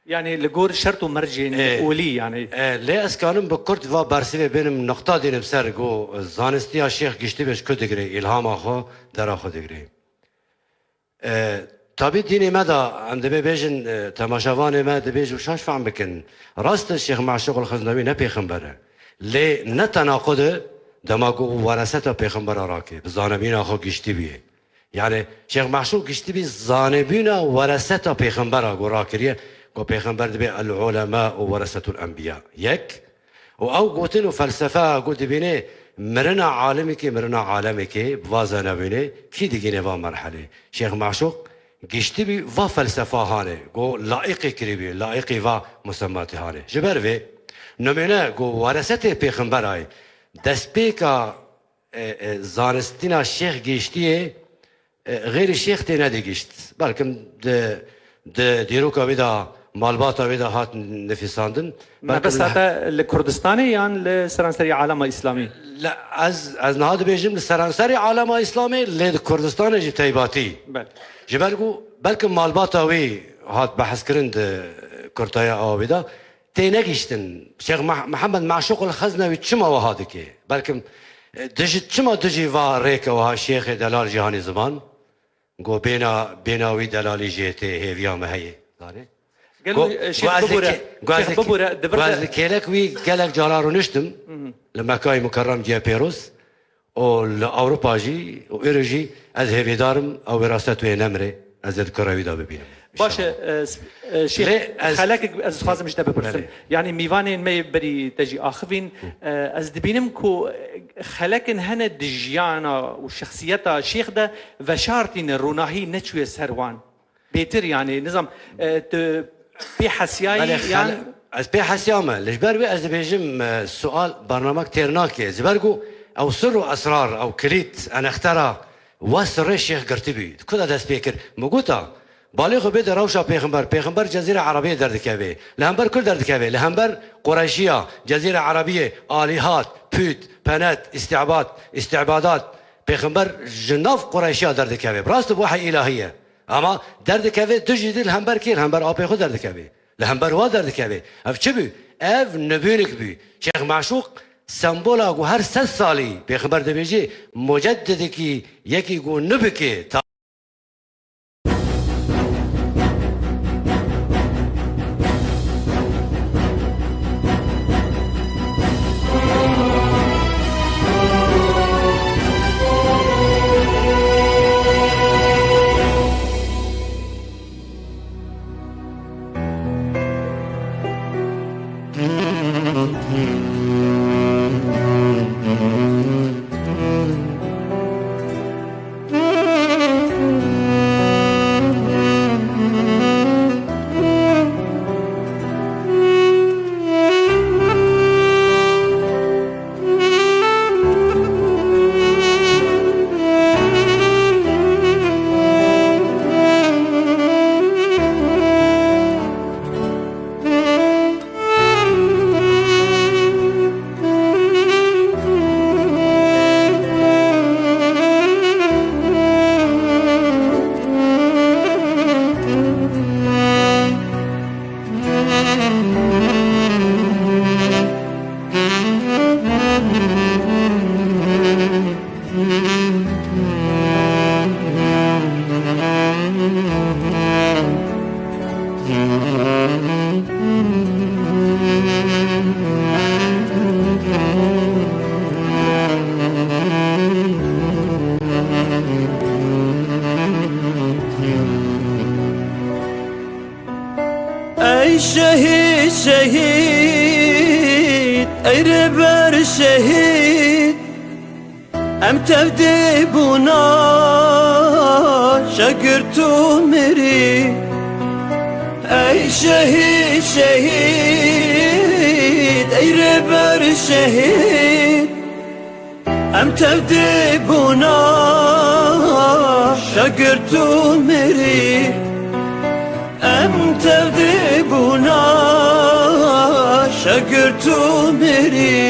Yani li gor şert û mercên Ê, olî yani. Ê, lê ez kanim bi kurt va bersivê bênim, nuqta dînim ser ku zanistiya Şêx giştî be ji ku digire, îlhama xwe, dera xwe digire. E, tabî dînê me de em dibê bêjin, e, temaşevanê me dibê ji şaş fehm bikin. Rast e, Şêx Meşûq el Xeznewî ne pêxember e. Lê ne tenaqud e, dema ku wereseta pêxembera rake, bi zanebîna xwe giştî bûye. Yani Şêx Meşûq giştî bî zanebîna wereseta pêxembera ku rakiriye, ku pêxember dibê el ulema û weresetul enbiya. Yek, û ew gotin û felsefe ku dibîne mirina alimekê, mirina alemekê, bi va zanebînê kî digîne va merhelê. Şêx Meşûq giştî bî va felsefa hane, ku laiqê kirî bî, laiqî va musemmatê hane. Ji ber vê, nimûne ku weresetê pêxemberayê, destpêka, e, e, zanistîna Şêx giştiyê, e, xêrî Şêx tê nedigişt. Belkim di, di dîroka wî de, malbata wî de hat nifîsandin. Belkim Mebest li hate li Kurdistanê yan li seranserî alema Îslamî? Li, ez, ez niha dibêjim li seranserî alema Îslamê, lê di Kurdistanê jî teybatî. Belê. Ji ber ku belkim malbata wî hat behskirin di kurtaya awa wî de, tê negihîştin. Şêx Meh-, Mihemed Meşûq el Xeznewî çima wiha dike? Belkim, e, dijî, çima dijî va rêke wiha şêxê delal jî hanî ziman? Go bêna, bêna wî delalî jê tê, hêviya me heye. Zanî? Gelo, Go, e, Şêx go ez li bibûre, ke-, go ez Şêx li ke-, bibûre, di vir go ez de li kêlek wî gelek cara rûniştim. Hı hı. Li Mekayê Mukerrem ciya pêroz. û li Ewropa jî û îro jî ez hêvîdar im, ew wiraset wê nemire, ez ê di kura wî de bibînim. Baş e, e, s-, e, Şêx, Lê ez xelekek ez dixwazim ji te bipirsim. Belê. Yanî mîvanên me yê berî te jî axivîn. Hı. E, ez dibînim ku, e, xelekên hene di jiyana û şexsiyeta Şêx de veşartîne, ronahî neçûye ser wan. Bêtir, yanî, nizam, e, tu pê hesiyayî Belê, yan xele-, ez pê hesiyame. Li ji ber wê ez dibêjim, e, sual, bernamek têr nake. Ji ber ku ew sir û esrar, ew kilît, enextera we sirrê Şêx girtibî. Di ku de dest pê kir? Min gota, balê xwe bê di rewşa Pêxember. Pêxember Cezîra Erebiyê derdikeve. Li hember ku derdikeve? Li hember Qureyşiya, Cezîra Erebiyê, alîhat, pût, penet, îstîbat, îstîbadat. Pêxember ji nav Qureyşiya derdikeve. Bi rast bi wehî îlahî ye. Ama derdikeve tu jî dî li hember kê? Li hember apê xwe derdikeve. Li hember wa derdikeve. Ev çi bû? Ev nibûnik bû. Şêx Meşûq sembola ku her sed salî Pêxember dibêjê, muceddidekî yekî ku nibike, ta- Ey şehîd, şehîd, ey rêber şehîd, em tevdê bûna şegir tu mirî. Ey şehîd, şehîd, ey rêber şehîd, em tevdê bûna şegir tu mirî. Em tevdê bûna şegir tu mirî.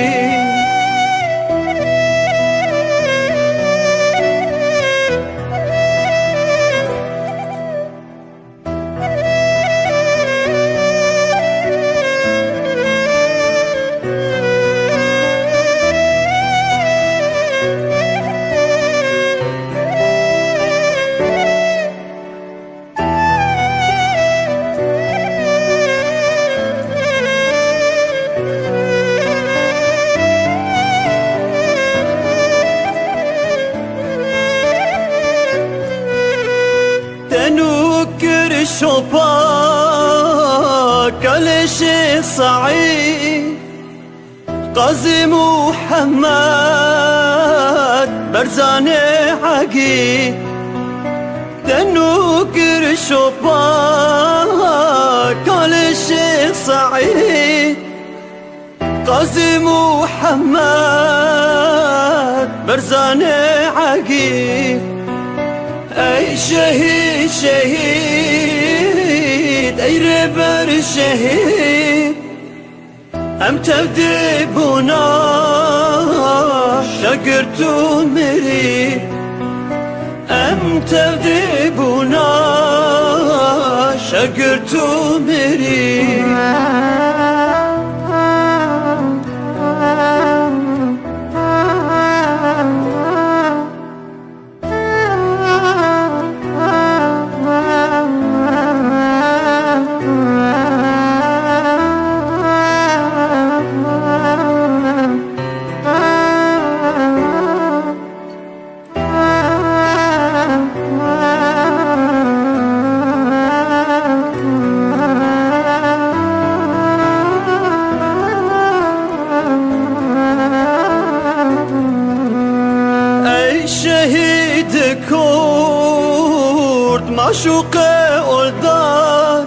Te nû kir şopa kalê Şêx Seîd, Qazî Muhammed Berzanê Egî. Te nû kir şopa kalê Şêx Seîd, Qazî Muhammed Berzanê Egî. Ey şehîd, şehîd, ey rêber şehîd, em tevdê bûna şegir tu mirî. Em tevdê bûna şegir tu mirî. Ey şehîd Kurd, maşûqê oldar,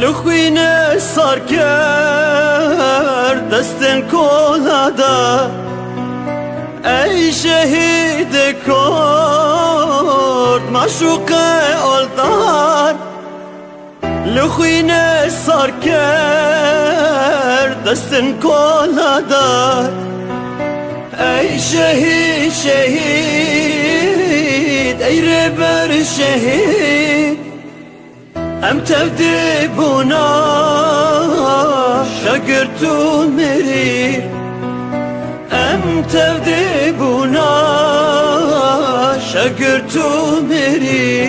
li xwînê sar kir destên kola da. Ey şehîd Kurd, maşûqê oldar, li xwînê sar kir destên kola da. Ey şehîd, şehîd, ey rêber şehîd, em tevdê bûna şegir tu mirî. Em tevdê bûna şegir tu mirî.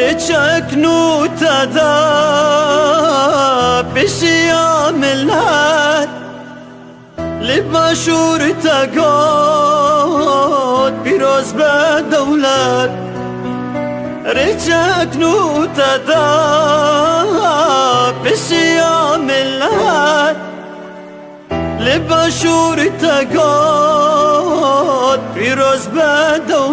Rêçek nû te da pêşiya milet, li başûr te got pîroz be dewlet. Rêçek nû te da pêşiya milet, li başûr te got pîroz be dewlet.